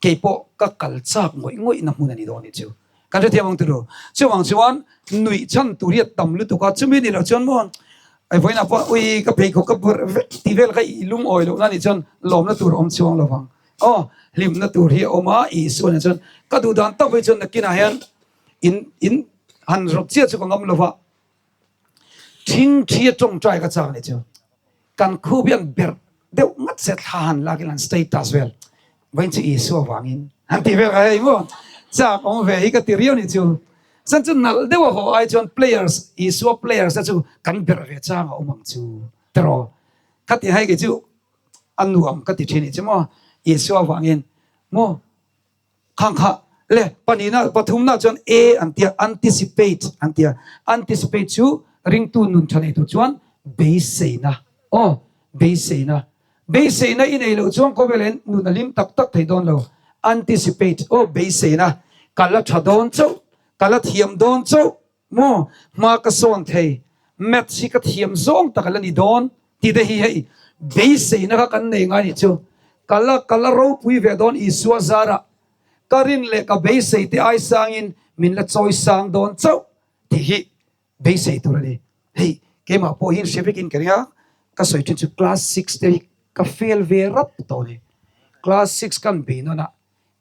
keipawh ka kal chak ngawih ngawihna hmun a ni dawn nih chu. Kan hrethiam ang turu. Chuvang chuan nuih chhan tur hi a tam lutuk a, chumi ni loh chuan maw ai vawiinah pawh ui ka pheikhawk ka bawrh vek tih vel kha i lungawi lohna nih chuan lawmna tur a awm chuang lo vang. Aw hlimna tur hi a awm a, Isua nen chuan ka duh dan tak phei chuan nakinah hian in in han rawt chiah chu ka ngam lo va. Thingthi a tawngtai ka chak nih chu kan khup hian berh deuh ngat se thla han lak in an status vel vawiin chu Isua vangin han tih vel kha hei maw chak awm ve hi ka ti riau nih chu chuan chu nalh deuh a haw ai chuan players Isua players te chu kan berh ve chang a awm ang chu tiraw khati hai kei chu a nuam ka ti thin nih chu maw Isua vangin maw. Khang kha le pahnihna pathumna chuan A an tia, anticipate an tia. Anticipate chu ringtu nun tha nei tur chuan beiseina, aw beiseina. Beiseina i nei loh chuan khawvel nun a hlim tak tak thei dawn lo. Anticipate, aw beiseina, ka la tha dawn chauh, ka la thiam dawn chauh maw, hma ka sawn thei. Maths hi ka thiam zawng tak a la ni dawn tih te hi hei beiseina kha kan nei ngai nih chu. Ka la ka la ropui ve dawn Isua zarah ka rin leh ka beisei te ai sangin min la chawi sang dawn chauh tih hi beisei tur a ni. Hei keimah pawh hi hre vekin ka ring a, ka sawi thin chu class six te hi ka fail ve rap tawh a ni. Class six kan bei nawn a,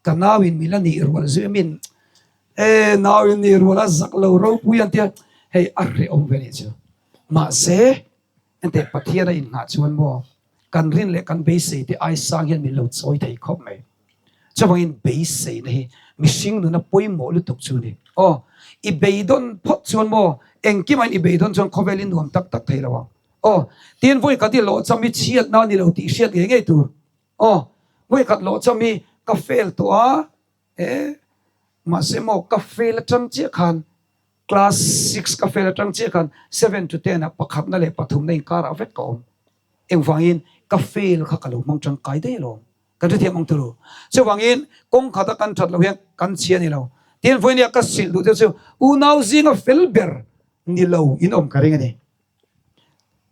ka nau in min la nih rual zui a min e nau in nih rual a zak lo ropui an tia hei a hrehawm ve nih chu. Mahse Enteh Pathian a inngah chuan maw kan rin leh kan beisei te ai sang hian min lo chawi thei khawp mai. Chuvangin beiseina hi mihring nuna pawimawh lutuk chu ni. Aw, i beidawn phawt chuan maw engkimahin i beidawn chuan khawvel i nuam tak tak thei lo ang. Aw, tin vawikhat i lawhcham hi chhiatna a ni lo tih hriat ngei ngei tur. Aw, vawikhat lawhcham hi ka fail tawh a, e, mahse maw ka fail atang chiah khan Class six ka fail atang chiah khan seven to ten ah pakhatna leh pathumna inkarah vek ka awm. Engvangin ka fail kha ka lo hmang tangkai daih alawm. Kan hrethiam ang turu. Chuvangin kawng khata kan that loh hian kan chhia ni lo. Tin vawinia ka hrilh duh te chu unau zinga fel ber ni lo in awm ka ring a ni.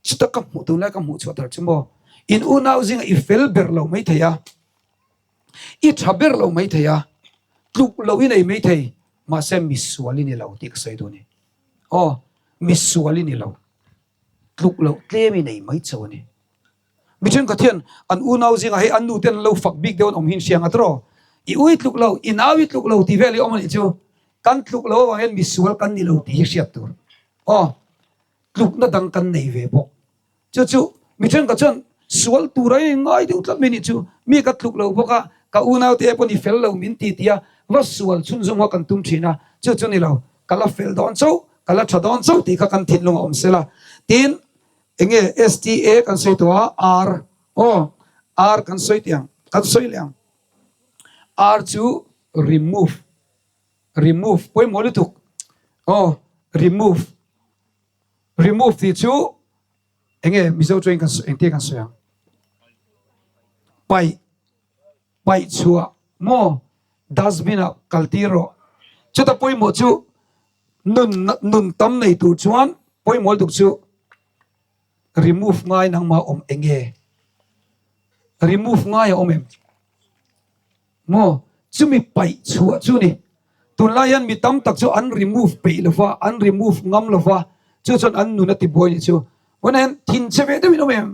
Chuta ka hmuh tunlai ka hmuh chhuah thar chu maw in unau zinga i fel ber lo maithei a. I tha ber lo maithei a, tluk lo i nei maithei, mahse misual i ni lo tih ka sawi duh a ni. Aw, misual i ni lo, tluk loh tlem i nei mai chauh a ni. Mi thenkhat hian an unau zingah hei an nu ten an lo fak bik deuh an awm hi an hria ang a tiraw? I ui tluk lo, i nau i tluk lo tih vel hi awm a nih chu. Kan tluk lo avang hian misual kan ni lo tih hi hriat tur. Aw, tlukna dang kan nei ve bawk. Chu chu mi thenkhat chuan sual tur a ngai deuh tlat mai nih chu, mi ka tluk lo bawk a, ka unaute pawh ni fel lo min ti ti a, va sual chhunzawm kha kan tum thin a, chu chu ni lo, ka la fel dawn chauh, ka la tha dawn chauh tih kha kan thinlung a awm sel a. Tin, eng nge STA kan sawi tawh a, R, aw, R kan sawi tih ang, kan sawi leh ang. R chu remove, remove, pawimawh lutuk, aw, remove. Remove tih chu enge Mizo chuan kan engtia kan sawi ang? Paih, paih chhuah maw dustbin ah kal tir rawh. Chuta pawimawh chu nun nun tam nei tur chuan pawimawh lutuk chu remove ngai nangmah awm enge? Remove ngai a awm em? Maw? Chumi paih chhuah chu ni. Tunlai hian mi tam tak chu an remove peih lo va, an remove ngam lo va, chu chuan an nun a ti buai nih chu. Vawiin hian thinchhe ve deuhin awm em?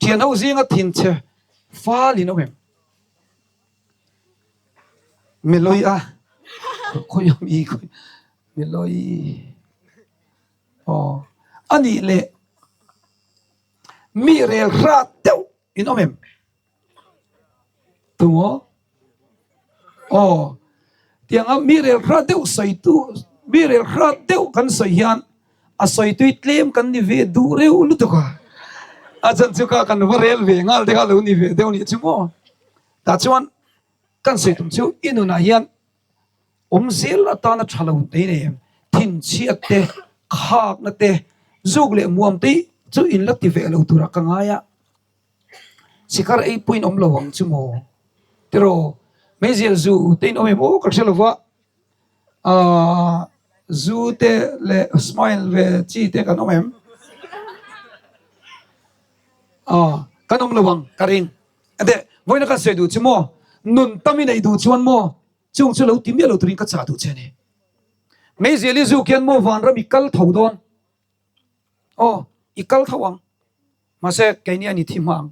Thian ho zinga thinchhe fal in awm em? Meloi a, khawi ami khawi Meloi aw anih leh mi rel hrat deuh in awm em? Tumaw? Aw, tianga mi rel hrat deuh sawi tu, mi rel hrat deuh kan sawi hian a sawi tui tlem kan ni ve duh reuh lutuk a. A chan chu kha kan va rel ve nghal te kha lo ni ve deuh nih chu maw. Tah chuan kan sawi tum chu i nunah hian awm zel atana tha lo te nei em? Thinchhiat te, khakna te, zuk leh muam te chu in la ti ve lo turah ka ngai a. Sikar ei pawhin awm lo ang chu maw? Tiraw, meizial zu te in awm em aw ka hre lo va, aah zu te leh smile ve chi te kan awm em? Aw kan awm lo ang ka ring. Ade, vawiin a kan sawi duh chu maw? Nun tam i neih duh chuan maw chung chu lo ti miah lo turin ka chah duh che a ni. Meizial i zu khian maw vanram i kal tho dawn? Aw, i kal tho ang. Mahse, keini a ni thi hma ang.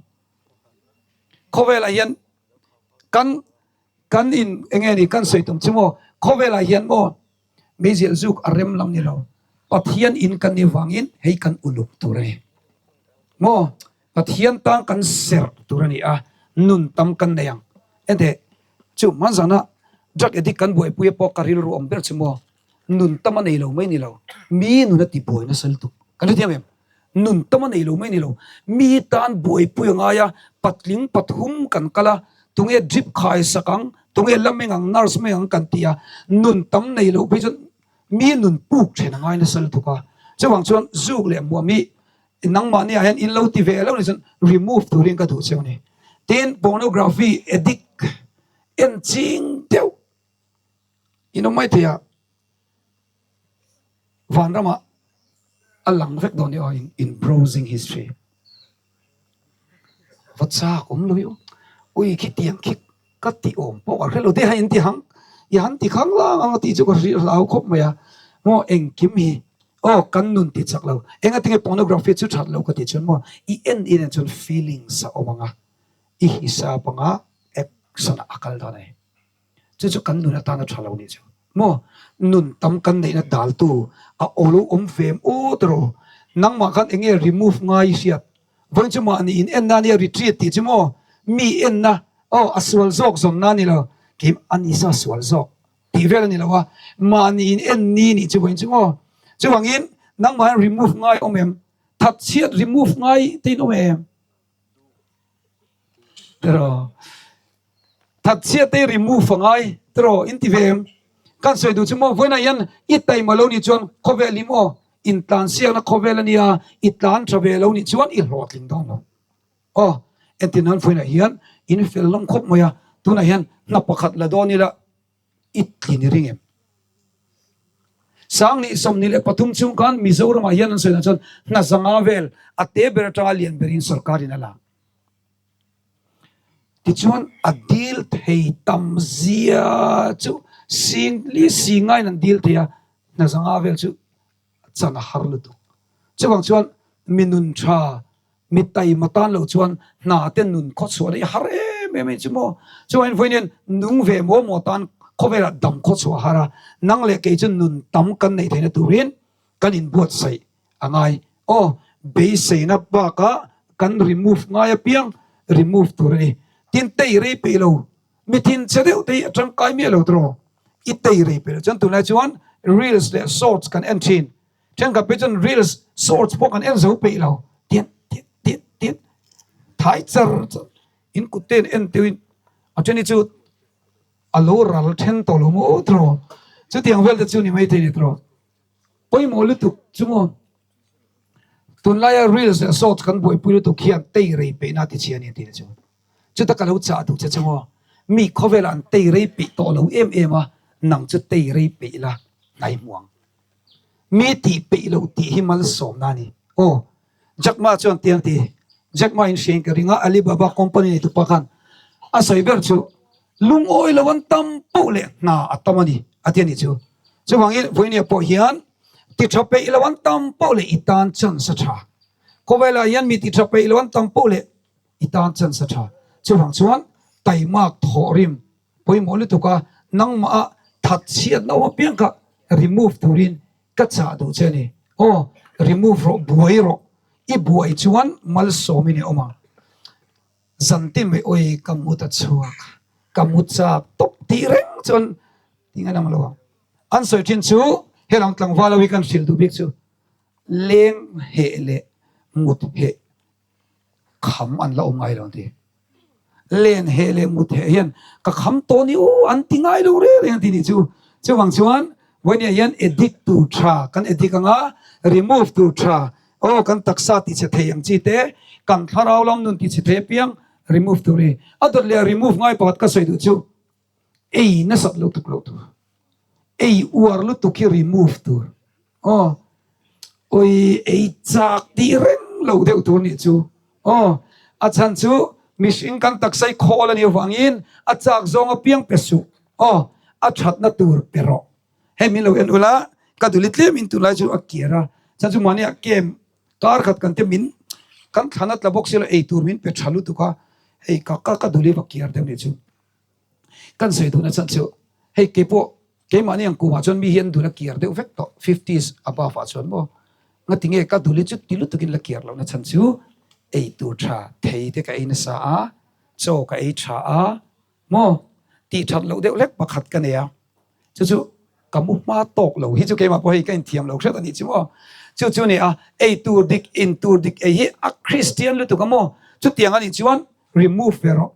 Khawvelah hian kan kan in eng nge ni kan sawi tum chu maw? Khawvelah hian maw meizial zuk a rem lam ni lo. Pathian in kan ni vangin hei kan uluk tur a ni. Maw? Pathian tan kan serh tur a ni a, nun tam kan nei ang. Enteh, chu hmanzana drug addict kan buaipui pawh ka rilru awm ber chu maw? Nun tam a nei lo mai ni lo, mi nun a ti buai nasa lutuk. Kan hrethiam em? Nun tam a nei lo mai ni lo, mi tan buaipui a ngai a, patling pathum kan kal a, tunge drip khai sak ang, tunge la meng ang, nurse meng ang kan ti a, nun tam nei loh phei chuan mi nun puk then a ngai nasa lutuk a. Chuvang chuan zuk leh hmuam hi nangmahni ah hian in lo ti ve lo ni chuan remove turin ka duh cheu a ni. Tin, pornography addict en ching deuh. In awm mai thei a, vanramah A lang vek dawn ni aw in browsing history. Va chak awm lo i ui khitiang khi ka ti awm pawh ka hre lo te ha in ti hang i han ti khang lang ang a tih chu ka hrilh hlau khawp mai a maw engkim hi aw kan nun ti chak lo enga tinge pornography chu that lo ka tih chuan maw i en in ah chuan feelings a awm ang a i hisap anga action ah a kal dawn a ni. Chu chu kan nun atana tha lo nih chu maw? Nun tam kan neihna daltu a aw lo awm ve em aw tiraw? Nangmah khan eng nge remove ngai i hriat? Vawiin chu mahni in enna ania retreat tih chu maw? Mi enna aw a sual zawk zawnna a ni lo, keim a nisa sual zawk tih vel a ni lo a, mahni in en ni nih chu vawiin chu maw? Chuvangin nangmah hian remove ngai awm em? Thatchhiat remove ngai te in awm em? Tiraw? Thatchhiat te remove a ngai tiraw in ti ve em? Kan sawi duh chu maw vawiinah hian i taima lo nih chuan khawvel hi maw intlan siakna khawvel a nia i tlan tha ve lo nih chuan i hlawhtling dawn lo. Aw entir nan vawiinah hian in fel hlawm khawp mai a tunah hian hna pakhat la dawn ila i tlin i ring em? 2023 chhung khan Mizoramah hian an sawi dan chuan hna zanga vel a te ber atanga lian berin sorkarin a la. Tichuan a dil thei tam zia chu sing li singain an dil thei a, hna zanga vel chu chan a har lutuk. Chuvang chuan mi nun tha, mi taima tan lo chuan hna te nun khawchhuah na hi har em em a ni chu maw. Chuvangin vawiin hian nung ve maw maw tan khawvelah dam khawchhuah a har a, nang leh kei chu nun tam kan neih theihna turin kan inbuatsaih a ngai. Aw, beiseina bakah kan remove ngai apiang remove tur a ni. Tin tei rei peih lo Mi thin che deuh te hi a tangkai miah lo tiraw? I tei rei peih lo chuan tunlai chuan reels leh shorts kan en thin. Thenkhat phei chuan reels, shorts pawh kan en zo peih lo. Tian tian tian tian thai char char in kut te en teuhin a then hi chu a lo ral then tawh lo maw tiraw? Chutiang vel te chu ni maithei ni tiraw? Pawimawh lutuk chu maw? Tunlaia reels leh shorts kan buaipui lutuk hian tei rei peihna a ti chhia a ni a tih na chu. Chuta ka lo chah duh che chu maw? Mi khawvelah an tei rei peih tawh lo em em a, nang chu tei rei peih la hnai hmu ang. Mi tih peih loh tih hi malsawmna a ni. Aw, Jack Ma chuan tiang ti. Jack Ma in hriain ka ring a, Alibaba company neitupa khan a sawi ber chu lungawi lo an tam poh leh hna a tam a ni a ti a nih chu. Chuvangin vawinia pawh hian ti tha peih lo an tam poh leh i tan chance a tha. Khawvelah hian mi ti tha peih lo an tam poh leh i tan chance a tha. Chuvang chuan taimak thawh rim pawimawh lutuk a, nangmah a that chhiat lo apiang kha remove turin ka chah duh che a ni. Aw, remove rawh, buai rawh. I buai chuan malsawmin i awm ang. Zantin mai awi ka mut a chhuak, ka mu chak tawp tih reng chuan ti ngai ang lo ang. An sawi thin chu helam tlangval ho hi kan hrilh duh bik chu leng heh leh mut heh kham an la awm ngai lo an ti. Len heh leh mut heh hian ka kham tawh ni u an ti ngai lo reng reng an ti nih chu. Chuvang chuan vawinia hian edit tur tha kan edit ang a, remove tur tha aw kan taksa ti chhe thei ang chi te, kan thlarau lam nun ti chhe thei apiang remove tur hi. A dawt leh a remove ngai pakhat ka sawi duh chu ei nasat lutuk loh tur. Ei uar lutuk hi remove tur. Aw, ui ei chak tih reng lo deuh tur nih chu. Aw, a chhan chu mihring kan taksa hi khawl a nih avangin a chak zawng apiang pe suh. Aw, a thatna tur pe rawh. Hei min lo en ula, ka duli tlem in tunlai chu a kiar a, chhan chu mahni ah kem kar khat kan te min kan thlan a tla bawk silo ei tur min pe tha lutuk a, hei ka ka duli va kiar deuh nih chu. Kan sawi duhna chhan chu hei keipawh keimahni ang kumah chuan mi hi an dul a kiar deuh vek tawh fifties above ah chuan maw ngati nge ka dul hi chu ti lutukin la kiar lohna chhan chu ei tur tha thei te ka ei nasa a chaw ka ei tha a maw tih that loh deuh hlek pakhat ka nei a chu chu ka mu hma tawk lo hi chu keimah pawh hei ka inthiam lo hret a nih chu maw chu chu ni a ei tur dik in tur dik ei hi a Christian lutuk a maw chutiang a nih chuan remove ve rawh.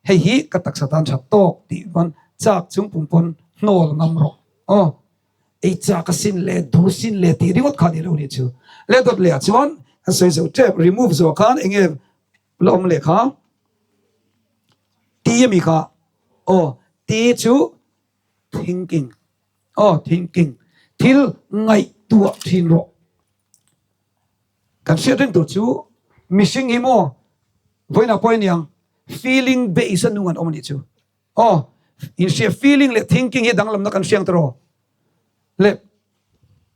Hei hi ka taksa tan tha tawk tih pawn chak chung pum pawn hnawl ngam rawh aw. Ei chak a sin leh duh sin leh tih ringawt kha ni lo nih chu. Leh dawt leh ah chuan kan sawi zo tep remove zawh khan eng nge la awm leh kha ti ami kha aw ti chu thinking aw thinking thil ngaihtuah thin rawh. Kan hriat reng tur chu mihring hi maw vawiinah pawh aniang feeling base a nung an awm anih chu. Aw, inhria feeling leh thinking hi danglamna kan hriang tawh le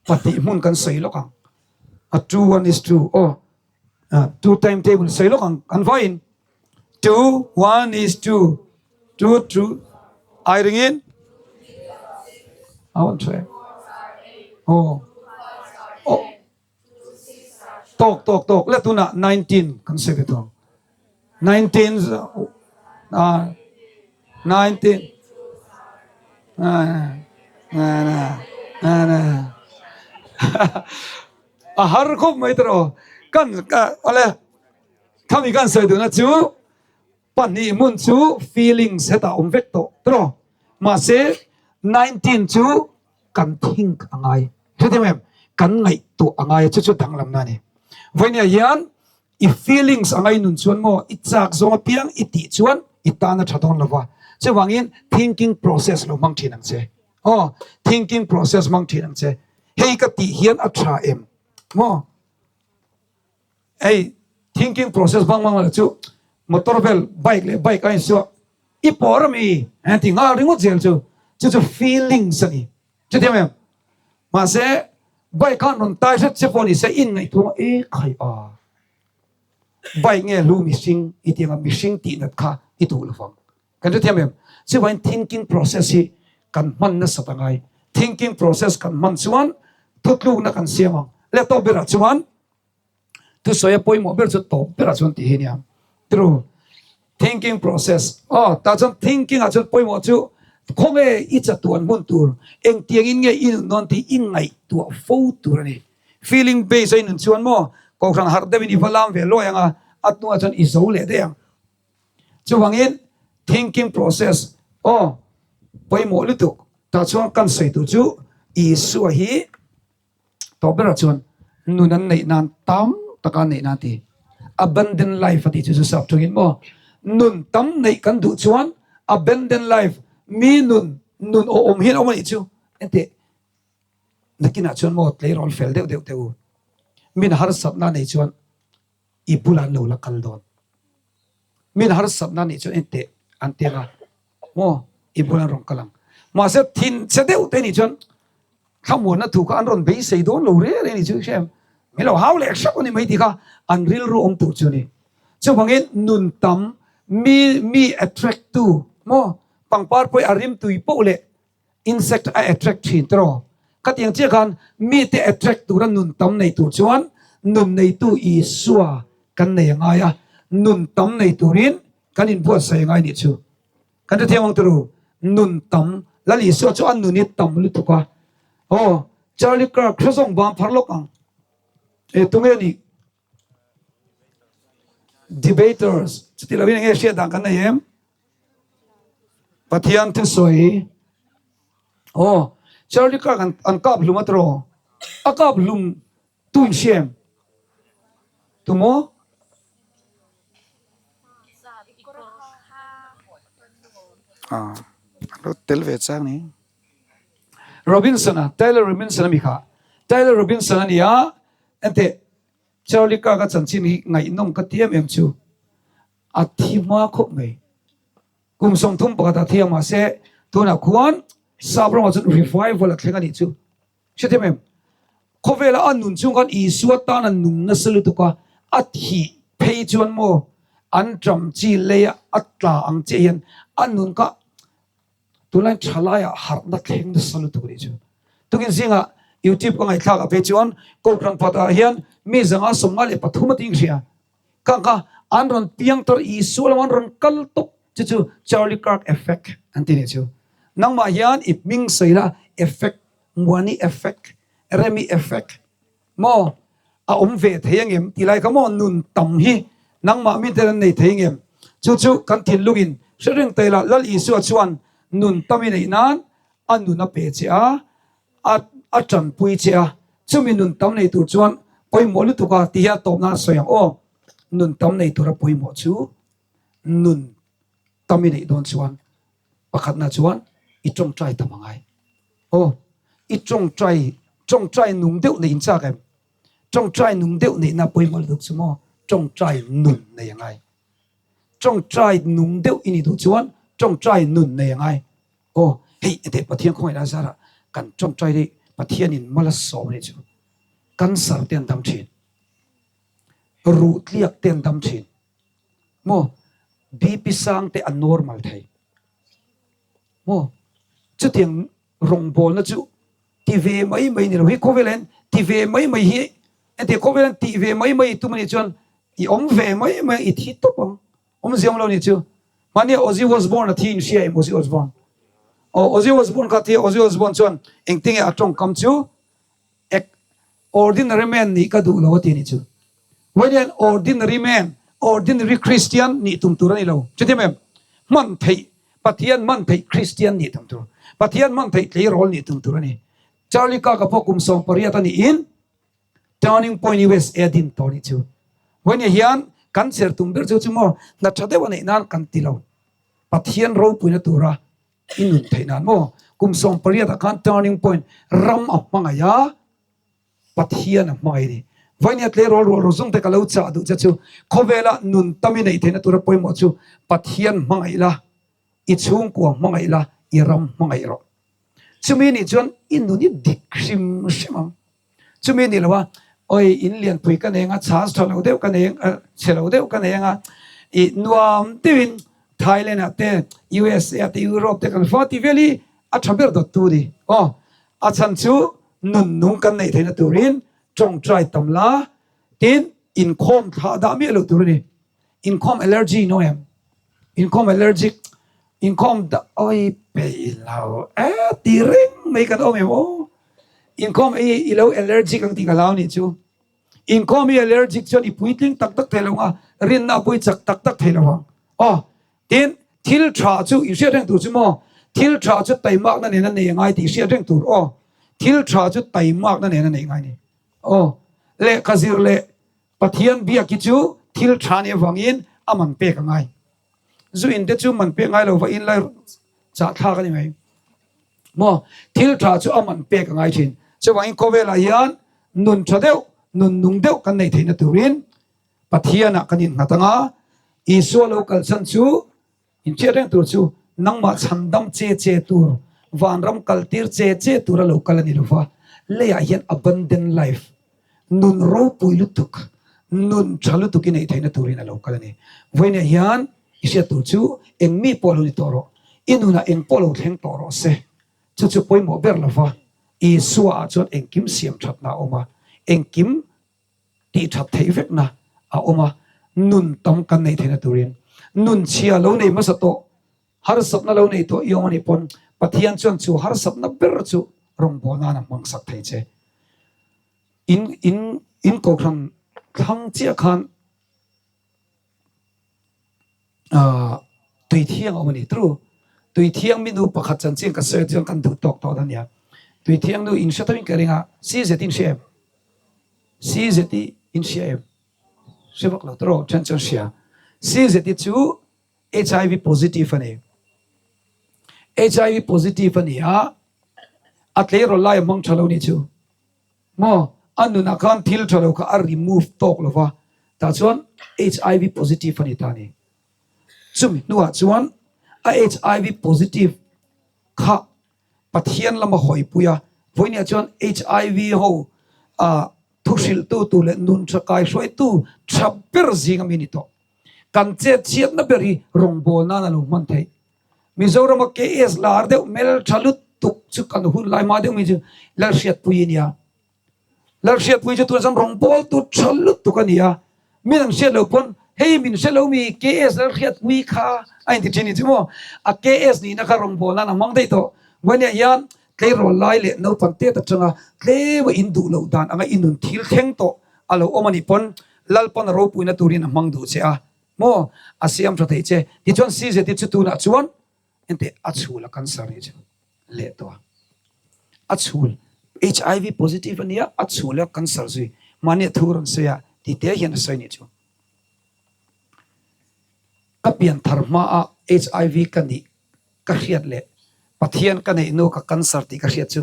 pahnih hmun kan sawi lawk ang. A two one is two aw two time table sawi lawk ang kan vawiin two one is two two two ai ringin a wan tha em aw aw Tawk tawk tawk le tunah 19 kan sawi ve tawh ang. 19 ah 19 a har khawp mai tawh kan awle khami kan sawi duhna chu pahnih hmun chu feelings hetah awm vek tawh tawh mahse 19 chu kan think a ngai. Hrethiam em? Kan ngaihtuah a ngai a, chu chu danglamna a ni. Vawinia hian i feelings a ngai nun chuan maw i chak zawng apiang i tih chuan i tan a tha dawn lo va. Chuvangin thinking process lo hmang thin ang che. Aw, thinking process hmang thin ang che. Hei ka tih hian a tha em? Maw? Hei thinking process hmang hmang lo chu motor vel bike leh bike a insuah i pawr ami an ti nghal ringawt zel chu chu chu feelings a ni. Chutiang em? Mahse bike khan rawn tai hret che pawh ni se in ngaihtuah e khai a bike nge hlu mihring i ti anga mihring tih nat kha i duh lovang. Kan hrethiam em? Chuvangin thinking process hi kan hman nasat a ngai. Thinking process kan hman chuan thutlukna kan siam ang. Leh tawp berah chuan Thusawi a pawimawh ber chu tawp berah chuan tih hi nia. True. Thinking process. Aw, tah chuan thinking ah chuan pawimawh chu khawnge i chatuan hmun tur, engtiangin nge i nun dawn tih i ngaihtuah fo tur a ni. Feeling based a i nun chuan maw kohhran harh deuhin i va lam ve luai ang a, a hnuah chuan i zo leh daih ang. Chuvangin thinking process aw pawimawh lutuk. Tah chuan kan sawi tur chu Isua hi Tawp berah chuan nun an neih nan tam taka an neih nan ti. Abundant life a tih chu chu sap thungin maw nun tam neih kan duh chuan abundant life mi nun nun awh awm hian awm a nih chu enteh nakinah chuan maw tleirawl fel deuh deuh teh u min harsatna nei chuan i bulah an lo la kal dawn. Min harsatna nih chuan enteh an ti anga maw i bulah an rawn kal ang. Mahse thin che deuh te nih chuan thlamuanna thu kha an rawn beisei dawn lo reng reng nih chu hre em. Min lo hau leh hrep a ni mai tih kha an rilru awm tur chu a ni. Chuvangin nun tam mi mi attract tu maw pangpar pawh hi a rimtui poh leh Insect a attract thin tiraw? Khatiang chiah khan mite attract tura nun tam nei tur chuan nun neitu Isua kan nei a ngai a, nun tam nei turin kan inbuatsaih a ngai nih chu. Kan hrethiam ang tiraw? Nun tam, Lal Isua chu a nun i tam lutuk a. Aw, Charlie Kirk hre zawng bang phar lawk ang. E, tunge nih? Debaters, chuti lovin enge hriat dan kan nei em? Pathian thusawi aw Charlie Kirk an an kap hlum a tiraw? A kap hlum tu in hria em? Tu maw? Ah, an lo tel ve chang ni. Robinson a, Tyler Robinson a mi kha. Tyler Robinson a ni a, enteh Charlie Kirk a chanchin hi ngaihnawm ka ti em em chu. A thi hma khawp mai. Kum 30 pakhat a thi a mahse tunah khuan sap ramah chuan revival a thleng a nih chu. Hrethiam em? Khawvela a nun chung khan Isua tan a nung nasa lutuk a, a thih phei chuan maw an ṭam chi leia a tla ang chiah hian a nun kha Tunlai thalaiah harhna thleng nasa lutuk a nih chu. Tukin zingah YouTube ka ngaihthlak ah phei chuan Kohhran pakhatah hian mi zanga 53 a ting hria. Kha kha an rawn piang tar Isua lamah an rawn kal tawp chu chu Charlie Kirk effect an ti nih chu. Nangmah hian i hming sawi la effect, Muani effect, Remi effect maw a awm ve thei angem tih lai kha maw nun tam hi nangmah mi ten an nei thei angem? Chu chu kan thinlungin hre reng ta ila Lal Isua chuan nun tam i neih nan a nun a pe che a, a a tanpui che a, chumi nun tam nei tur chuan pawimawh lutuk a ti hian tawp nan a sawi ang aw, nun tam nei tura pawimawh chu nun tam i neih dawn chuan pakhatna chuan i tawngtai tam a ngai aw, i tawngtai tawngtai nung deuh neih in chak em? Ṭawngṭai nung deuh neihna pawimawh lutuk chu maw ṭawngṭai nun nei a ngai. Ṭawngṭai nung deuh i nih duh chuan ṭawngṭai nun nei a ngai. Aw, hei ete Pathian khawngaih lai zarah kan ṭawngṭai daih Pathianin mal a sawm anih chu. Cancer te an dam ṭhin. Ruh tliak te an dam ṭhin. Maw BP sang te a normal thei. Maw chutiang rawngbawlna chu ti ve mai mai ni lo hi khawvel hian ti ve mai mai hi hetiang khawvel hian tih ve mai mai i tum anih chuan i awm ve mai mai i thi tawp ang awmzia awm lo anih chu mahni Ozzy Osbourne a thi in hria em Ozzy Osbourne aw Ozzy Osbourne kha a thi a Ozzy Osbourne chuan engtinge a tawngkam chu Ek, Ordinary man nih ka duh lo a ti anih chu. Vawiin hian ordinary man, ordinary Christian nih tum tur a ni lo. Chutiang em? Hman theih, Pathian hman theih Christian nih tum tur. Pathian hman theih tleirawl nih tum tur a ni. Charlie Kirk-a pawh kum 18 a niin Turning Point USA din tawh anih chu. Vawiin hian kan cher tum ber chu chu maw hna tha deuh a neih nan kan ti lo. Pathian ropuina tura I nun theih nan maw? Kum 18 ah khan turning point ram a hmangaih a, Pathian a hmangaih a ni. Vainia tleirawl rual rawh zung te ka lo chah duh che chu khawvela nun tam i neih theihna tura pawimawh chu Pathian hmangaih la, i chhungkua hmangaih la, i ram hmangaih rawh. Chumi nih chuan i nun i dik hrim hrim ang. Chumi ni lo a, awi in lianpui ka nei anga, chhas tha lo deuh ka nei ang, chhe lo deuh ka nei anga, i nuam deuhin Thailand ah te, USA ah te, Europe te kan fa ti vel hi a tha ber dawt tu ni. Aw, a chhan chu nun nung kan neih theihna turin tawngtai tam la, tin inkhawm thlah dah miah lo tur a ni. Inkhawm allergy no em? Inkhawm allergic, inkhawm da oi peih lo e ti reng mai kan awm em aw. Inkhawm ei i lo allergic ang tih ka hlau nih chu. Inkhawm i allergic chuan i puitling tak tak thei lo ang a, rinna a pui chak tak tak thei lo ang. Aw, tin thil tha chu i hriat reng tur chu maw? Thil tha chu taimakna nena nei a ngai tih i hriat reng tur aw. Thil tha chu taimakna nena nei ngai ni. Aw, lehkha zir leh Pathian biak hi chu thil tha nih avangin a man pek a ngai. Zu in te chu man pek ngai lo va in lai chah thlak a ni mai. Maw? Thil tha chu a man pek a ngai thin. Chuvangin khawvelah hian nun tha deuh, nun nung deuh kan neih theihna turin Pathianah kan innghat ang a, Isua lo kalsan chu Inhriat reng tur chu nangmah chhandam che che tur, vanram kaltir che che tura lo kal a ni lova, leiah hian abundant life, nun ropui lutuk, nun tha lutuk i neih theihna turin a lo kal a ni. Vawiinah hian i hriat tur chu eng mi pawh lo ni tawh rawh, i nunah eng pawh lo thleng tawh rawh se, chu chu pawimawh ber lova, Isua ah chuan engkim siam thatna a awm a, engkim tih that theih vekna a awm a, nun tam kan neih theihna turin nun chhia lo nei hmasa tawh, harsatna lo nei tawh i awm anih pawn Pathian chuan chu harsatna ber chu rawngbâwl nan a hmang sak thei che. In in in kohhran thlang chiah khan Tui thiang a awm a ni. True. Tui thiang mi nu pakhat chanchin ka sawi chuan kan duh tawk tawh a nia. Tui thiang nu in hre tawhin ka ring a, CZ in hria em? CZ i in hria em? Hre vak lo tawh then chuan hria. CZ i chu HIV positive a ni. HIV positive a ni a, a tleirawl lai a hmang tha lo ni chu. Maw? A nunah khan thil tha lo kha a remove tawk lo va, tah chuan HIV positive a ni ta a ni. Chumi hnuah chuan a HIV positive kha Pathian lama hawipui a, vawinia chuan HIV ho ah thuhrilhtu tur leh nun tha kaihruaitu tha ber zing ami a ni tawh. Kan chet chhiatna ber hi rawngbâwl nan a lo hman theih. Mizorama KS lar deuh hmel tha lutuk chu kan hun lai hma deuh mi chu Lalhriatpui a nia. Lalhriatpui chu tunah chuan rawngbâwl tu tha lutuk a ni a. Min an hriat loh pawn hei min hre lo mi KS Lalhriatpui kha a inti thin ni chu maw. A KS nihna kha rawngbâwl nan a hmang daih tawh. Vawinia hian tleirawl lai leh naupang tet atanga tlema in duh loh dan anga i nun thil thleng tawh a lo awm a nih pawn Lalpan a ropuina turin a hmang duh che a. Maw? A siam tha thei che. Tichuan CZT chu tunah chuan enteh a chhul a cancer nih chu leh tawh a. A chhul HIV positive a nia, a chhul a cancer zui. Mahni a thu rawn sawi a, tite hian a sawi nih chu. Ka pian thar hma a HIV ka nih ka hriat leh Pathian ka neih nu ka cancer tih ka hriat chu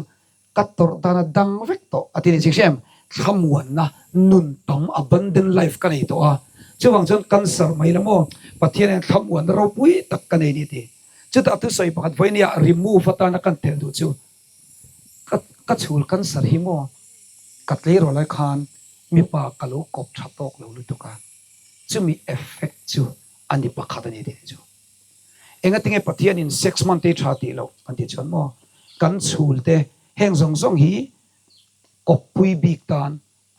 ka tawrh dan a dang vek tawh a ti nih ching hria em? Thlamuanna nun tam abundant life ka nei tawh a, chuvang chuan cancer mai la maw Pathian hian thlamuanna ropui tak ka nei ni ti. Chutah thusawi pakhat vawinia remove atana kan tel duh chu ka ka chhul cancer hi maw ka tleirawl lai khan mipa ka lo kawp tha tawk lo lutuk a, chumi effect chu a ni pakhat a ni tih chu. Engatinge Pathianin sex hman te tha tih loh kan tih chuan maw kan chhul te heng zawng zawng hi kawppui bik tan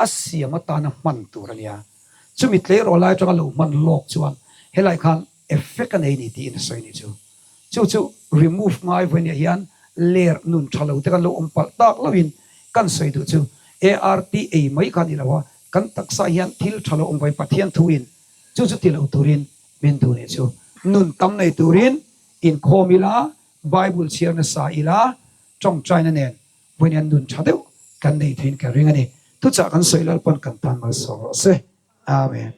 a siam atana hman tur a nia. Chumi tleirawl lai atanga lo hman lawk chuan helai khan effect a nei ni tiin a sawi ni chu. Chu chu remove ngai vawinia hian ler nun tha lo te kan lo awm palh tak loin kan sawi duh chu ART ei mai kha a ni lo a, kan taksa hian thil tha lo awm vawiin Pathian thuin chu chu ti lo turin min duh ni chu. Nun tam nei turin inkhawm ila, Bible chhiar nasa ila, tawngtaina nen Vawiin hian nun tha deuh kan nei theiin ka ring a ni. Thuchah kan sawi Lalpawn kan tan malsawm rawh se. Amen.